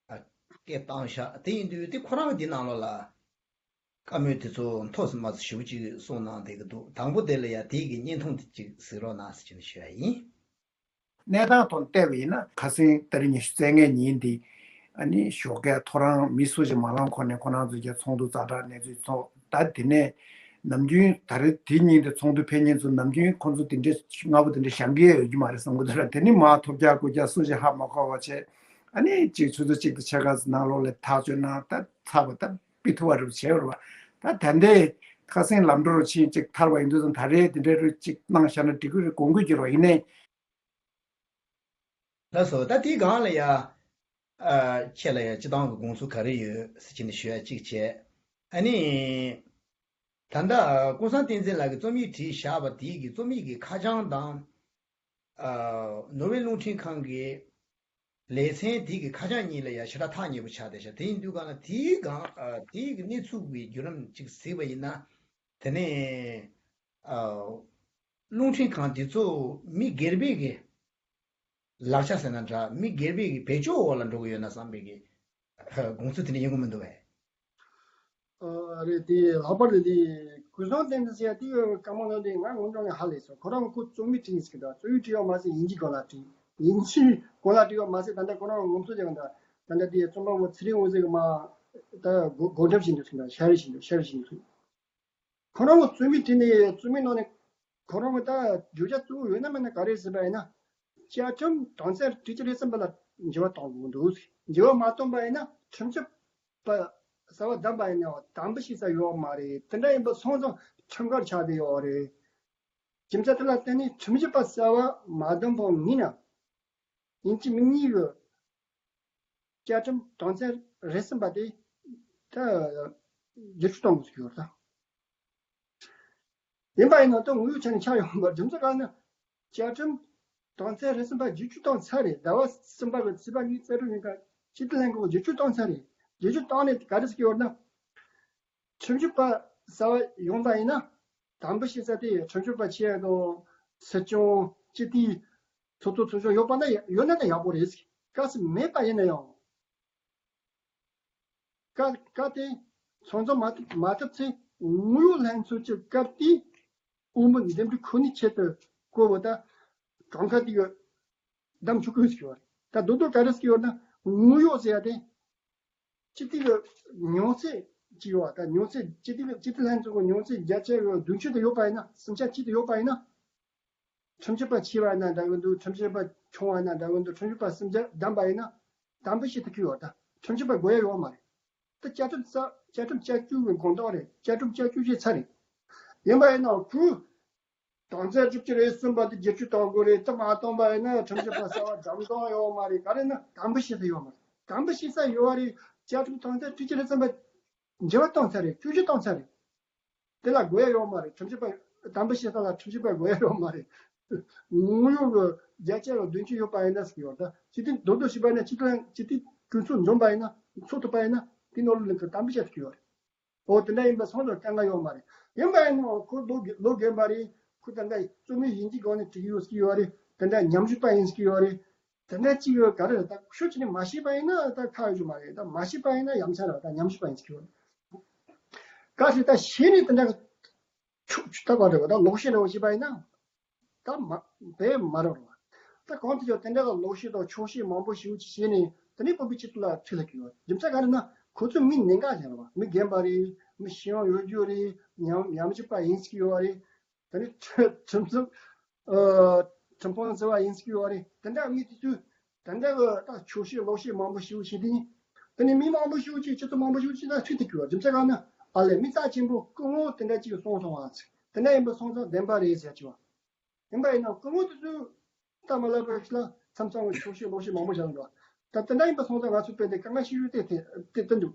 ཨ། སྐད་བཏང་ཤག་དེ་ཡིན་དུས་དེ་ཁོ་རང་གི་འདི་ནང་ལོགས་ལ། བཀའ་མོལ་དེ་ཚོ་མཐོ་ཙམ་དམའ་ཙམ་ཞེ་པོ་ཅིག་གསུངས་གནང་བསྡད་ཀྱི་འདུག་དང་པོ་དེ་ལ་ཡ་དེའི་གི་བརྙན་ཐུང་དེ་ཅིག་གཟིགས་རོགས་གནང་ཟེར་བྱས་ནས་ཞུ་ཡ་ཡིན། གནས་སྟངས་ཐོག་བལྟས་པ་ཡིན་ན་ཁ་སང་ཏ་རིག་ཉི་ཤུ་རྩ་ལྔའི་ཉིན་འདི། ཨ་ནི་ཞོགས་ཀས་ཐོ་རངས་མི་སུ་ཞིག་མ་ལངས་གོང་ནས་ཁོ་རང་ཚོའི་གི་ཚོགས་འདུ་ཛ་དྲག་གནས་ཚུལ་ཚོགས། ད་དེ་ནས་ནམ་རྒྱུན་ད་རེས་དེ་ཉིན་དེ་ཚོགས་འདུ་ཕེབས་མཁན་ཚོ་ནམ་རྒྱུན་ཁོ་ཚོ་དེ་འདྲའི་སྔ་པོ་དེ་འདྲ་བཞེངས་ཀྱི་ཡོད་རྒྱུ་མ་རེད་བསམ་གྱི་འདུག་ར། དེ་ནི་མར་ཐོབ་རྒྱག་རྐུབ་རྒྱག་སུ་ཞིག་ཧ་མ་གོ་བ་བྱས། ཨ་ནི་གཅིག་ཆུ་ཚོད་གཅིག་དང་ཕྱེད་ཀ་ནང་ལོགས་ལ་ཐག་གཅོད་གནང་། ད་ཚར་བ་ད་ཕུད་ཐུབ་པ་རེད་བྱས་པ་རེད་བ། ད་ད་ལྟའི་ ཁ་སེང་ལམ་འགྲོ་རུ་ཕྱིན་ཅིག་ཐར་བ་ཡིན་དུས་ཙང་ད་རེས་དེ་འདྲའི་རུ་ཅིག་གནང་བཞག་ན་འགྲིག་གི་རེད་དགོངས་ཀྱི་རོ། ཡིན་ནའི། ལགས་སོ། ད་དེའི་སྒང་ལ་ཡ། ཨ། ཁྱེད་ལ་ཡ་སྤྱི་བཏང་གི་དགོངས་ཚུལ་ག་རེ་ཡོད་ཟེར་གྱི་ནི་ཞུ་ཡ་གཅིག་བྱས། ཨ་ནི། ད་ལྟ་ཀུན་བཟང་བསྟན་འཛིན་ལགས་ཀྱིས་རྩོམ་ཡིག་བྲིས་བཞག་པ་དེའི་གི་རྩོམ་ཡིག་གི་ཁ་བྱང་དང་། ཨ། ནོར་ཝེ་རླུང་འཕྲིན་ཁང་གི་ལེ་ཚན་དེའི་གི་ཁ་བྱང་གཉིས་ལ་ཡ་ཞེ་དྲག་ཐག་ཉེ་པོ་ཆགས་བསྡད་ཤག་དེ་ཡིན་དུས་གང་ལ་དེའི་སྒང་། ཨ། དེའི་གི་གནས་ཚུལ་གི་བརྒྱུད་རིམ་ཅིག་གཟིགས་པ་ཡིན་ན། དེ་ནས། ཨ། རླུང་འཕྲིན་ཁང་དེ་ཚོ་མི་སྒེར་པའི་གི་ལག་ཆ་ཟེར་ན་འདྲ། མི་སྒེར་པའི་གི་བེད་སྤྱོད་འོག་ལ་འགྲོ་གི་ཡོད་ན་བསམ་པའི་གི་དགོངས་ཚུལ་དེ་འདྲ་ཡོང་གི་མི་འདུག་བས། ཨ། རེད། དེ་ལྷག་པར་དུ་དེ་ཀུན་བཟང་བསྟན་འཛིན་ཟེར་ཡ་དེ་བཀའ་མོལ་གནང་དུས་ང་ངོ་འདྲ་ནས་ཧ་ལས་སོང་། ཁོ་རང་ཁོ་རྩོམ་ཡིག་བྲིས་ཟེར་གི་འདུག་རྩོམ་ཡིག་བྲིས་ཡོད་མ་ཟད་དབྱིན་ཇིའི་སྒང་ལ་བྲིས། དབྱིན་ཇིའི་སྒང་ལ་བྲིས་ཡོད་མ་ཟད་ད་ལྟ་ཁོ་རང་ངོམ་སོ་རྒྱག་གི་འདུག་ད་ལྟ་དེ་རྩོམ་པ་པོ་ཚེ་རིང་དབང་ཟེར་གི་མ་ད་སྒོ་སྒོ་འགྲེམས་བྱེད་འདུག་ཟེར་གི་འདུག་ཤར་རེ་བྱེད་འདུག་ཤར་རེ་བྱེད་འདུག་ཁོ་རང་གི་རྩོམ་ཡིག་བྲིས་ནས་རྩོམ་ཡིག་ནང་ནས་ཁོ་རང་གི་ད་བརྗོད་བྱ་གཙོ་བོ་ཡོད་ན་མེད་ན་ག་རེ་ཟེར་བ་ཡིན་ན། བཅའ་ཁྲིམས་དོན་ཚན་དྲུག་ཅུ་རེ་གསུམ་པ་ལ་འགྱུར་བ་གཏོང་དགོས་འདུག་འགྱུར་བ་མ་གཏོང་པ་ཡིན་ན་ཁྲིམས་ཞིབ་པ་གསར་པ་བདམས་པ་ཡིན་ནའང་དམ་འབུལ་བྱེད་ས་ཡོད་མ་རེད། དེ་འདྲ་ཡིན་པ་སོང་ཙང་ཁྲིམས་འགལ་ཆགས་བསྡད་ཡོད་རེད། རྒྱུ་མཚན་དེ་ལ་བརྟེན་ནས་ཁྲིམས་ཞིབ་པ་གསར་པ་མ་བདམས་པའི་སྔོན་ན། ཡིན་གཅིག་མིན་གཉིས་ཀྱི་བཅའ་ཁྲིམས་དོན་ཚན་རེ་གསུམ་པ་དེ་ད་བསྒྱུར་བཅོས་གཏོང་དགོས་ཀྱི་ཡོད་རེད་ད། ཡིན་པ་ཡིན་ན་ད་དངོས་ཡོད་ཆ་ནས་ཆགས་ཡོང་བར་རྒྱུ་མཚན་གང་ན། བཅའ་ཁྲིམས་དོན་ཚན་རེ་གསུམ་པ་བསྒྱུར་བཅོས་བཏང་ཚར་རེད། ཟླ་བ་གསུམ་པ་གི་ཚེས་པ་ཉི་ཤུ་རྩ་དྲུག་ཉིན་ཀ་སྤྱི་འཐུས་ལྷན་ཁང་གིས་བསྒྱུར་བཅོས་བཏང་ཚར་རེད། བསྒྱུར་བཅོས་བཏང་ནས་ག་རེ་ཟེར་གྱི་ཡོད་ན། ཁྲིམས་ཞིབ་པ་གསར་པ་ཡོང་པ་ཡིན་ན། དམ་འབུལ་བྱེད་ས་དེ་ཁྲིམས་ཞིབ་པ་ཆེ་དང་། སྲིད་སྐྱོང་། སྤྱི་འཐུས། ཚོགས་གཙོ་ཚོགས་གཞོན་ཡོད་པ་ན་ཡོད་ན་ད་ཡག་པོ་རེད། གལ་སྲིད་མེད་པ་ཡིན་ན་ཡང་། སྐབས་སྐབས་དེ་ཚང་འཛོམས་མ་ཐུབ་མ་ཐུབ་ཚེ་ངོ་ཡོད་ལྷན་ཚོགས་ཀྱི་སྐབས་དེ་དབུ་མའི་འདེམས་སྒྲུག་ཁོ་ནའི་ཆེད་དུ་བསྐོས་པ་ད་གྲངས་ཀ་དེ་གི་བདམས་ཆོག་གི་ཟེར་གྱི་ཡོད་རེད། ད་རྡོག་རྡོག་ག་རེ་ཟེར་གྱི་ཡོད་ན་ངོ་ཡོད་ཟེར་ཡ་དེ་སྤྱི་འཐུས་ཀྱི་མྱོང་ཚད་ཅིག་ཡོད་པ། ད་མྱོང་ཚད་སྤྱི་འཐུས་ཀྱི་སྤྱི་འཐུས་ལྷན་ཚོགས་ཀྱི་མྱོང་ཚད་བརྒྱ་ཆ་བདུན་ཅུ་དེ་ཡོད་པ་ཡིན་ན། སུམ་ཆ་གཅིག་དེ་ཡོད་པ་ཡིན་ན། ཁྲིམས་ཞིབ་པ་ཆེ་བ་ཡིན་ན་འདྲ་གི་འདུག་ཁྲིམས་ཞིབ་པ་ཆུང་བ་ཡིན་ན་འདྲ་གི་འདུག་ཁྲིམས་ཞིབ་པ་སུམ་ཆ་བདམས་པ་ཡིན་ན་དམ་འབུལ་བྱེད་ཐུབ་ཀྱི་ཡོད། ད་ཁྲིམས་ཞིབ་པ་དགོས་ཡ་ཡོད་མ་རེད། ད་བཅའ་ཁྲིམས་ས་བཅའ་ཁྲིམས་བཅའ་བཅུ་གི་དགོངས་དག་རེད། བཅའ་ཁྲིམས་བཅའ་བཅུ་བྱས་ཚར་རེད། ཡིན་པ་ཡིན་ན་ཁོས་དོན་ཚན་དྲུག་ཅུ་རེ་གསུམ་པ་དེ་བསྒྱུར་བཅོས་གཏོང་དགོས་རེད། དེ་མ་གཏོང་པ་ཡིན་ན་ཁྲིམས་ཞིབ་པ་གསར་པ་བདམས་ཐོང་ཡོད་མ་རེད། ག་རེ་ན་དམ་འབུལ་བྱེད་ས་ཡོད་མ་རེད། དམ་འབུལ་བྱེད་ས་ཡོད་རེད། བཅའ་ཁྲིམས་དོན་ཚན་དྲུག་ཅུ་རེ་གསུམ་པ་འགྱུར་བ་གཏོང་ཚར་རེད། བཅོས་བསྒྱུར་གཏོང་ཚར་རེད། དེ་ལ་དགོས་ཡ་ཡོད་མ་རེད། ཁྲིམས་ཞིབ་པ་དམ་འབུལ་བྱེད་ས་ལ་ཁྲིམས་ཞིབ་པ་དགོས་ཡ་ཡོད་མ་རེད། ངོ་ཡོད་ཀྱི་བརྒྱ་ཆ་ལ་བདུན་ཅུ་ཡོད་པ་ཡིན་ན་ཟེར་གྱི་ཡོད། ད་སྤྱི་འཐུས་རྡོག་རྡོག་བྱས་པ་ཡིན་ན། སྤྱི་འཐུས་སྤྱི་འཐུས་གྲོས་ཚོགས་འཛོམས་པ་ཡིན་ན། ཚོགས་ཐུབ་པ་ཡིན་ན་དེ་ནོར་ལུག་ལེན་གི་དམ་འབུལ་བྱེད་ཐུབ་ཀྱི་ཡོད་རེད། འོ་དེ་འདྲ་ཡིན་པ་སོང་ཙང་དཀའ་ངལ་ཡོད་མ་རེད། ཡིན་པ་ཡིན་ནའང་ཁོ་ལོ་རྒན་ལོ་རྒན་པ་རེད། ཁོ་ད་ལྟ་རྩོམ་ཡིག་དབྱིན་ཇིའི་སྒང་ནས་བྲིས་ཡོད་ཟེར་གྱི་ཡོད་རེད། དེ་འདྲ་ཉམས་ཞིབ་པ་ཡིན་ཟེར་གྱི་ཡོད་རེད། དེ་འདྲ་ཅིག་ཡོད་ག་རེ་རེད། ད་ཤོད་ཅིག་ནས་མ་ཤེས་པ་ཡིན་ན་ད་ཁག་ཡོད་རྒྱུ་མ་རེད། ད་མ་ཤེས་པ་ཡིན་ན་ཡ་མཚན་རེད། ད་ཉམས་ཞིབ་པ་ཡིན་ཟེར་གྱི་ཡོད་རེད། གལ་སྲིད་ད་ཤེས་ནས་དེ་འདྲ་ཆུ་ཆུ་ལྟ་བ་རེད་བ། ད་ལོག་ཤེས་རེད་བ་ཞེས་པ་ཡིན་ན། ད་མ་དཔེ་མ་རེད་བ། ད་གང་དུ་ཡང་དེ་འདྲ་གི་ལོག་ཤེས་དང་ཆོག་ཤེས་མང་པོ་ཞིག་ཅིག་བྱས་ནས་དེ་ནས་བོད་པའི་སྤྱི་ཚོགས་ལ་ཁྲིད་ལ་གྱུར་ཡོད། རྒྱུ་མཚན་ག་རེ་ན་ཁོ་ཚོ་མི་གནད་འགག་ཅན་རེད་བ། མི་རྒན་པ་རེད། མི་ཤེས་ཡོན་ཡོད་རྒྱུ་རེད། ཉམས་ཉམས་ཞིབ་པ་ཡིན་ཟེར་གྱི་ཡོད་རེད། དེ་ནས་ཁྲིམས་ཁྲིམས་སྲོལ་ཨ་ཁྲིམས་དཔོན་ཟེར་བ་ཡིན་ཟེར་གྱི་ཡོད་རེད། དེ་འདྲ་མི་དེ་ཚོས་དེ་འདྲ་གི་ད་ཆོག་ཤེས་ལོག་ཤེས་མང་པོ་ཞིག་བྱས་དེ་ནས་དེ་ནས་མི་མང་པོ་ཞིག་ཅིག་སྤྱི་ཚོགས་མང་པོ་ཞིག་ཅིག་ད་ཁྲིད་དེ་གྱུར་བ། རྒྱུ་མཚན་གང་ན་ཨ་ལས་མི་རྩ་ཆེན་པོ་སྐུ་ངོ་དེ་འདྲ་ཅིག་གསུངས་སོང་བ་ཚིག་དེ་འདྲ་ཡིན་པ་སོང་ཙང་བདེན་པ་རེད་ཟེར་གྱི་བ། ཡིན་པ་ཡིན་ན་སྐུ་ངོ་དེ་ཚོས་ད་མ་ལབ་པ་ཞིག་ལ་མཚམས་མཚམས་ཆོག་ཤེས་ལོག་ཤེས་མང་པོ་བྱུང་འདུག་ད་དེ་འདྲ་ཡིན་པ་སོང་ཙང་ང་ཚོ་དཔེ་འདི་དཀའ་ངལ་ཤེས་ཡོན་དེ་དེ་དེ་དེ་འདུག་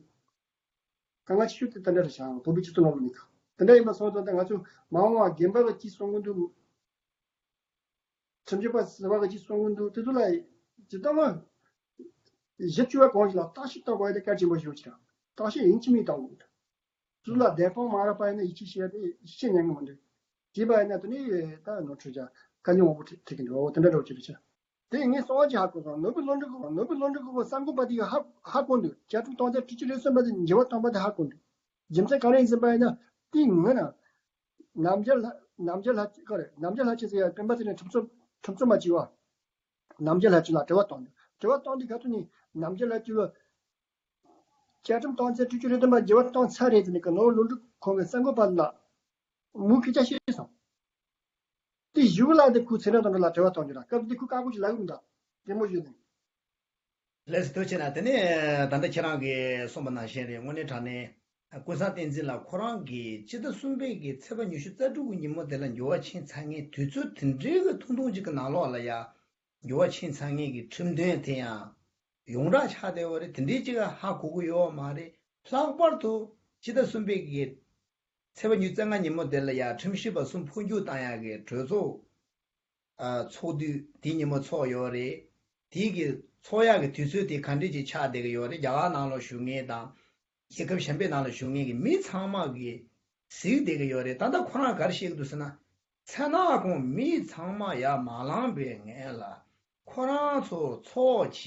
དཀའ་ངལ་ཆེ་ཤོས་དེ་དེ་འདྲ་རེད་ཤག་བོད་པའི་སྤྱི་ཚོགས་ནང་ལ་ནི། དེ་འདྲ་ཡིན་པ་སོང་ཙང་ད་ང་ཚོ་མ་འོངས་པ་རྒན་པ་གི་ཅིག་གསུང་གི་འདུག་ཁྲིམས་ཞིབ་པ་ཟེར་བ་གི་ཅིག་གསུང་གི་འདུག་དེ་ཚོ་ལ་ཇི་ལྟ་བ་ཞིབ་དཔྱོད་པ་གང་ཞིག་ལ་བརྟག་ཞིབ་གཏོང་དགོས་ཡ་དེ་གལ་ཆེན་པོ་ཞིག་ཡོད་ཀྱི་རེད། བརྟག་ཞིབ་ཡིན་གཅིག་མིན་གཏོང་དགོས་འདུག་དེ་ཚོ་ལ་བདེན་དཔང་མ་རག་པ་ཡིན་ན་ཡིད་ཆེས་བྱེད་ཡ་དེ་ཡིད་ཆེས་ཉན་གི་མི་འདུག་བྱས་པ་ཡིན་ན་དེ་ནི་ད་ནོར་འཁྲུལ་བྱ་དཀའ་ལས་མང་པོ་འཕྲད་འཕྲད་ཀྱི་འདུག་འོ་དེ་འདྲ་འདྲ་བོ་ཅིག་རེད་ཤག་དེ་ངས་གསང་བ་ཅིག་ཧ་གོ་སོང་། ནོར་བུ་ལྷུན་གྲུབ་ཀྱིས་ནོར་བུ་ལྷུན་གྲུབ་ཀྱིས་གསར་འགོད་པ་དེ་གིས་ཧ་ཧ་གོ་འདུག་བཅའ་ཁྲིམས་དོན་ཚན་དྲུག་ཅུ་རེ་གསུམ་པ་དེ་འགྱུར་བ་གཏོང་པ་དེ་ཧ་གོ་འདུག་རྒྱུ་མཚན་ག་རེ་ཡིན་ཟེར་བ་ཡིན་ན། དེ་སྔོན་ན་རྣམ་རྒྱལ་ལྷ་རྣམ་རྒྱལ་ལྷ་ག་རེ་རྣམ་རྒྱལ་ལྷ་ཆོས་ཟེར་ཡ་སྤེན་པ་ཚེ་རིང་ཁྲིམས་རྩོད་ཁྲིམས་རྩོད་མ་བྱས་པ། རྣམ་རྒྱལ་ལྷ་ཆོས་ལ་དྲི་བ་བཏང་འདུག་དྲི་བ་བཏང་དུས་ག་ཚོད་ནས་རྣམ་རྒྱལ་ལྷ་ཆོས་ཀྱིས་བཅའ་ཁྲིམས་དོན་ཚན་དྲུག་ཅུ་རེ་བདུན་པ་འགྱུར་བ་བཏང་ཚར་རེད་ཟེར་ནས་ཀྱི་ནོར་བུ་ལྷུན་གྲུབ་ཁོང་གི་གསར་འགོད་པ་ལ་མོའི་སྐད་ཆ་བཤད་སོང་། དེ་གཞུག་ལ་དེ་ཁོའི་ཚེ་རིང་དོན་གྲུབ་ལ་དྲི་བ་གཏོང་རྒྱུ་ལ་སྐབས་དེ་ཁོས་བཀའ་བཀོད་ཅིག་ལབ་ཡོང་འདུག་དེ་མོ་ཞུས་ནས། ལགས་སོ། ཐུགས་རྗེ་གནང་། དེ་ནས་ད་ལྟ་ཁྱེད་རང་གིས་གསུངས་པ་ནང་བཞིན་རེད། དངོས་གནས་དྲང་གནས་ ཀུན་བཟང་བསྟན་འཛིན་ལགས་ཁོ་རང་གིས་སྤྱི་ཟླ་གསུམ་པའི་གི་ཚེས་པ་ཉི་ཤུ་རྩ་དྲུག་གི་ཉིན་མོ་དེ་ལ་འགྱུར་བ་ཕྱིན་ཚར་མཁན་དུས་ཚོད་དེ་འདྲའི་གི་ཐུང་ཐུང་ཅིག་གི་ནང་ལོགས་ལ་ཡ། འགྱུར་བ་ཕྱིན་ཚར་མཁན་གྱི་ཁྲིམས་དོན་དེ་ཡང་ཡོངས་གྲགས་ཆགས་བསྡད་ཡོད་རེད། དེ་འདྲའི་ཅིག་ཧ་གོ་གི་ཡོད་མ་རེད། ལྷག་པར་དུ་སྤྱི་ཟླ་གསུམ་པའི་གི་ཚེས་པ་ཉི་ཤུ་རྩ་ལྔ་ཉིན་མོ་དེ་ལ་ཡ་ཁྲིམས་ཞིབ་པ་གསུམ་འཕོ་འགྱུར་བཏང་ཡག་གི་གྲོས་ཚོགས་ཨ་ཚོགས་དུས་དེ་ཉིན་མོ་ཚོགས་ཡོད་རེད། དེ་གི་ཚོགས་ཡག་གི་དུས་ཚོད་དེ་ག་འདྲས་ཅིག་ཆགས་བསྡད་ཀྱི་ཡོད་རེད། རྒྱ་གར་ནང་ལ་བཞུགས་མཁན་དང་། རྒྱལ་ཁབ་གཞན་པའི་ནང་ལ་བཞུགས་མཁན་གྱི་མི་ཚང་མ་གིས་གཟིགས་བསྡད་ཀྱི་ཡོད་རེད། ད་ལྟ་ཁོ་རང་ག་རེ་བཤད་ཀྱི་འདུག་ཟེར་ན། མཚན་ནག་གུང་མི་ཚང་མ་ཡར་མ་ལངས་པའི་སྔོན་ལ་ཁོ་རང་ཚོ་ཚོགས་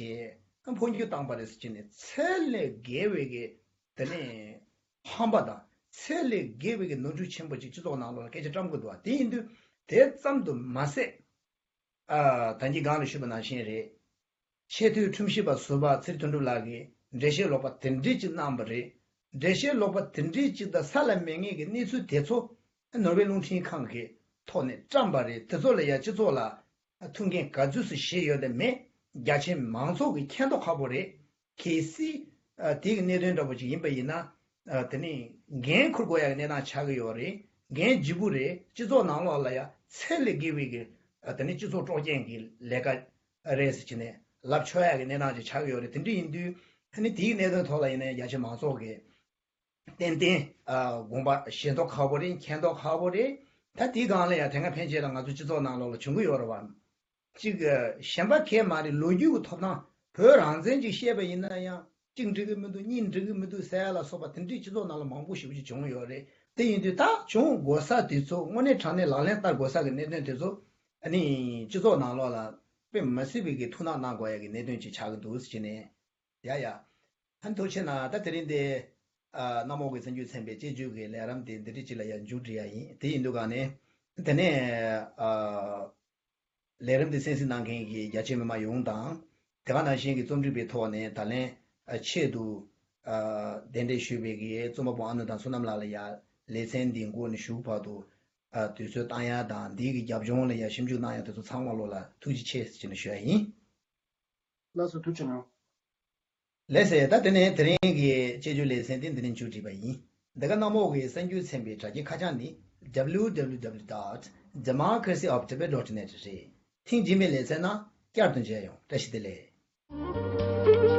བྱས་འཕོ་འགྱུར་བཏང་པ་རེད་ཟེར་གྱི་ནས་ཚད་ལས་བརྒལ་བའི་གི་དེ་ནས་ཧམ་པ་དང་ཚད་ལས་བརྒལ་བའི་གི་ནོར་འཁྲུལ་ཆེན་པོ་ཅིག་སྤྱི་ཚོགས་ནང་ལོགས་ལ་སྐད་ཆ་བཀྲམ་གྱི་འདུག་བ། དེ་ཡིན་དུས་དེ་ཙམ་དུ་མ་ཟད། ཨ། ད་གིན་སྒང་ལ་ཞུས་པ་ནང་བཞིན་རེད། ཆེས་མཐོའི་ཁྲིམས་ཞིབ་པ་ཟུར་པ་ཚེ་རིང་དོན་གྲུབ་ལགས་ཀྱིས་འགྲེལ་བཤད་ལོག་པ་དེ་འདྲས་ཅིག་གནང་བ་རེད། འགྲེལ་བཤད་ལོག་པ་དེ་འདྲས་ཅིག་དང་ས་ལ་མེད་ངེས་ཀྱི་གནས་ཚུལ་དེ་ཚོ་ནོར་ཝེ་རླུང་འཕྲིན་ཁང་གི་ཐོག་ནས་བཀྲམ་པ་རེད། དེ་ཚོ་ལ་ཡ་སྤྱི་ཚོགས་ལ་ཐུགས་འགན་ག་ཚོད་ཙམ་བཞེས་ཡོད་དམ་མེད། རྒྱ་ཆེ་མང་ཚོགས་ཀྱིས་མཁྱེན་མདོག་ཁ་པོ་རེད། གལ་སྲིད་ཨ། དེ་གི་གནད་དོན་འདྲ་པོ་ཅིག་ཡིན་པ་ཡིན་ན། ཨ། དེ་ནི་འགན་འཁུར་དགོས་ཡག་གི་གནས་སྟངས་ཆགས་ཀྱི་ཡོད་རེད། འགན་ལྗིད་པོ་རེད། སྤྱི་ཚོགས་ནང་ལོགས་ལ་ཡ་ཚད་ལས་བརྒལ་བའི་གི། ཨ། དེ་ནི་སྤྱི་ཚོགས་དཀྲོག་རྐྱེན་གྱི་ལས་ཀ་རེད་ཟེར་གྱི་ནས་ལབ་ཆོག་ཡག་གི་གནས་སྟངས་ཅིག་ཆགས་ཀྱི་ཡོད་རེད། དེ་འདྲ་ཡིན་དུས་ཨ་ནི་དེའི་གནད་དོན་ཐོག་ལ་ཡིན་ན་རྒྱ་ཆེ་མང་ཚོགས་ཀྱིས་ཏན་ཏན། ཨ། དགོངས་པ་བཞེས་མདོག་ཁ་པོ་རེད། མཁྱེན་མདོག་ཁ་པོ་རེད། ད་དེའི་སྒང་ལ་ཡ་དེ་སྔ་ཕན་ཆད་ལ་ང་ཚོ་སྤྱི་ཚོགས་ནང་ལོགས་ལ་བྱུང་གི་ཡོད་རེད་བ། གཅིག་གཞན་པ་གས་མ་རེད། ལོ་རྒྱུས་ཀྱི་ཐོབ་ཐང་བོད་རང་བཙན་ཅིག་བཤད་པ་ཡིན་ན་ཡང་གཅིག་འགྲིག་གི་མི་འདུག་གཉིས་འགྲིག་གི་མི་འདུག་ཟེར་ཡ་ལ་སོགས་པ་དེ་འདྲའི་སྤྱི་ཚོགས་ནང་ལ་མང་པོ་ཞེ་པོ་ཅིག་བྱུང་ཡོད་རེད། དེ་ཡིན་དུས་ད་བྱུང་དགོས་ས་དེ་ཚོ་དངོས་གནས་དྲང་གནས་ལག་ལེན་བསྟར་དགོས་ས་གི་གནད་དོན་དེ་ཚོ་ཨ་ནི་སྤྱི་ཚོགས་ནང་ལོགས་ལ་དཔེ་མི་སྲིད་པའི་གི་ཐུགས་སྣང་གནང་དགོས་ཡ་གི་གནད་དོན་ཅིག་ཆགས་ཀྱི་འདུག་ཟེར་གྱི་ནས། ཡ་ཡ། ཨ་ནི་ཐུགས་རྗེ་གནང་། ད་དེ་རིང་འདི་ཨ། གནམ་འོག་གི་གསར་འགྱུར་ཚན་པའི་དཔྱད་བརྗོད་ཀྱི་ལས་རིམ་དེ་འདི་འདྲ་ཅིག་ལ་ཡང་མཇུག་སྒྲིལ་ཡ་ཡིན། དེ་ཡིན་དུས་ག་ནས་དེ་ནས་ཨ། ལས་རིམ་འདི་གསན་གཟིགས་གནང་མཁན་གྱི་རྒྱ་ཆེ་མི་མང་ཡོངས་དང་། དེ་ག་ནང་བཞིན་གྱི་རྩོམ་སྒྲིག་པའི་ཐོག་ནས་ད་ལན་ཨ། ཆེད་དུ་ཨ། གདན་འདྲེན་ཞུས་པའི་གི་རྩོམ་པ་པོ་ཨ་ནུ་དང་བསོད་ནམས་ལགས་ལ་ཡང་ལེ་ཚན་འདི་འགོ་ནས་མཇུག་བར་དུ་ཨ། དུས་ཚོད་བཏང་ཡ་དང་འདིའི་གི་རྒྱབ་ལྗོངས་ལ་ཡང་ཞིབ་འཇུག་གནང་ཡ་དེ་ཚོ་ཚང་མ་ལོ་ལ་ཐུགས་རྗེ་ཆེ་ཟེར་ནས་ཞུ་ཡ་ཡིན། ལགས་སོ། ཐུགས་རྗེ་གནང་། ལགས་སེ། ད་དེ་ནས་དེ་རིང་གི་དཔྱད་བརྗོད་ལེ་ཚན་དེ་འདི་ནས་མཇུག་སྒྲིལ་བ་ཡིན། འདི་ག་གནམ་འོག་གི་གསར་འགྱུར་ཚན་པའི་དྲ་རྒྱའི་ཁ་བྱང་ནི་W W W dot democracy of tibet dot net རེད། ཐེངས་རྗེས་མའི་ལེ་ཚན་ནང་བསྐྱར་དུ་མཇལ་ཡོང་། བཀྲ་ཤིས་བདེ་ལེགས།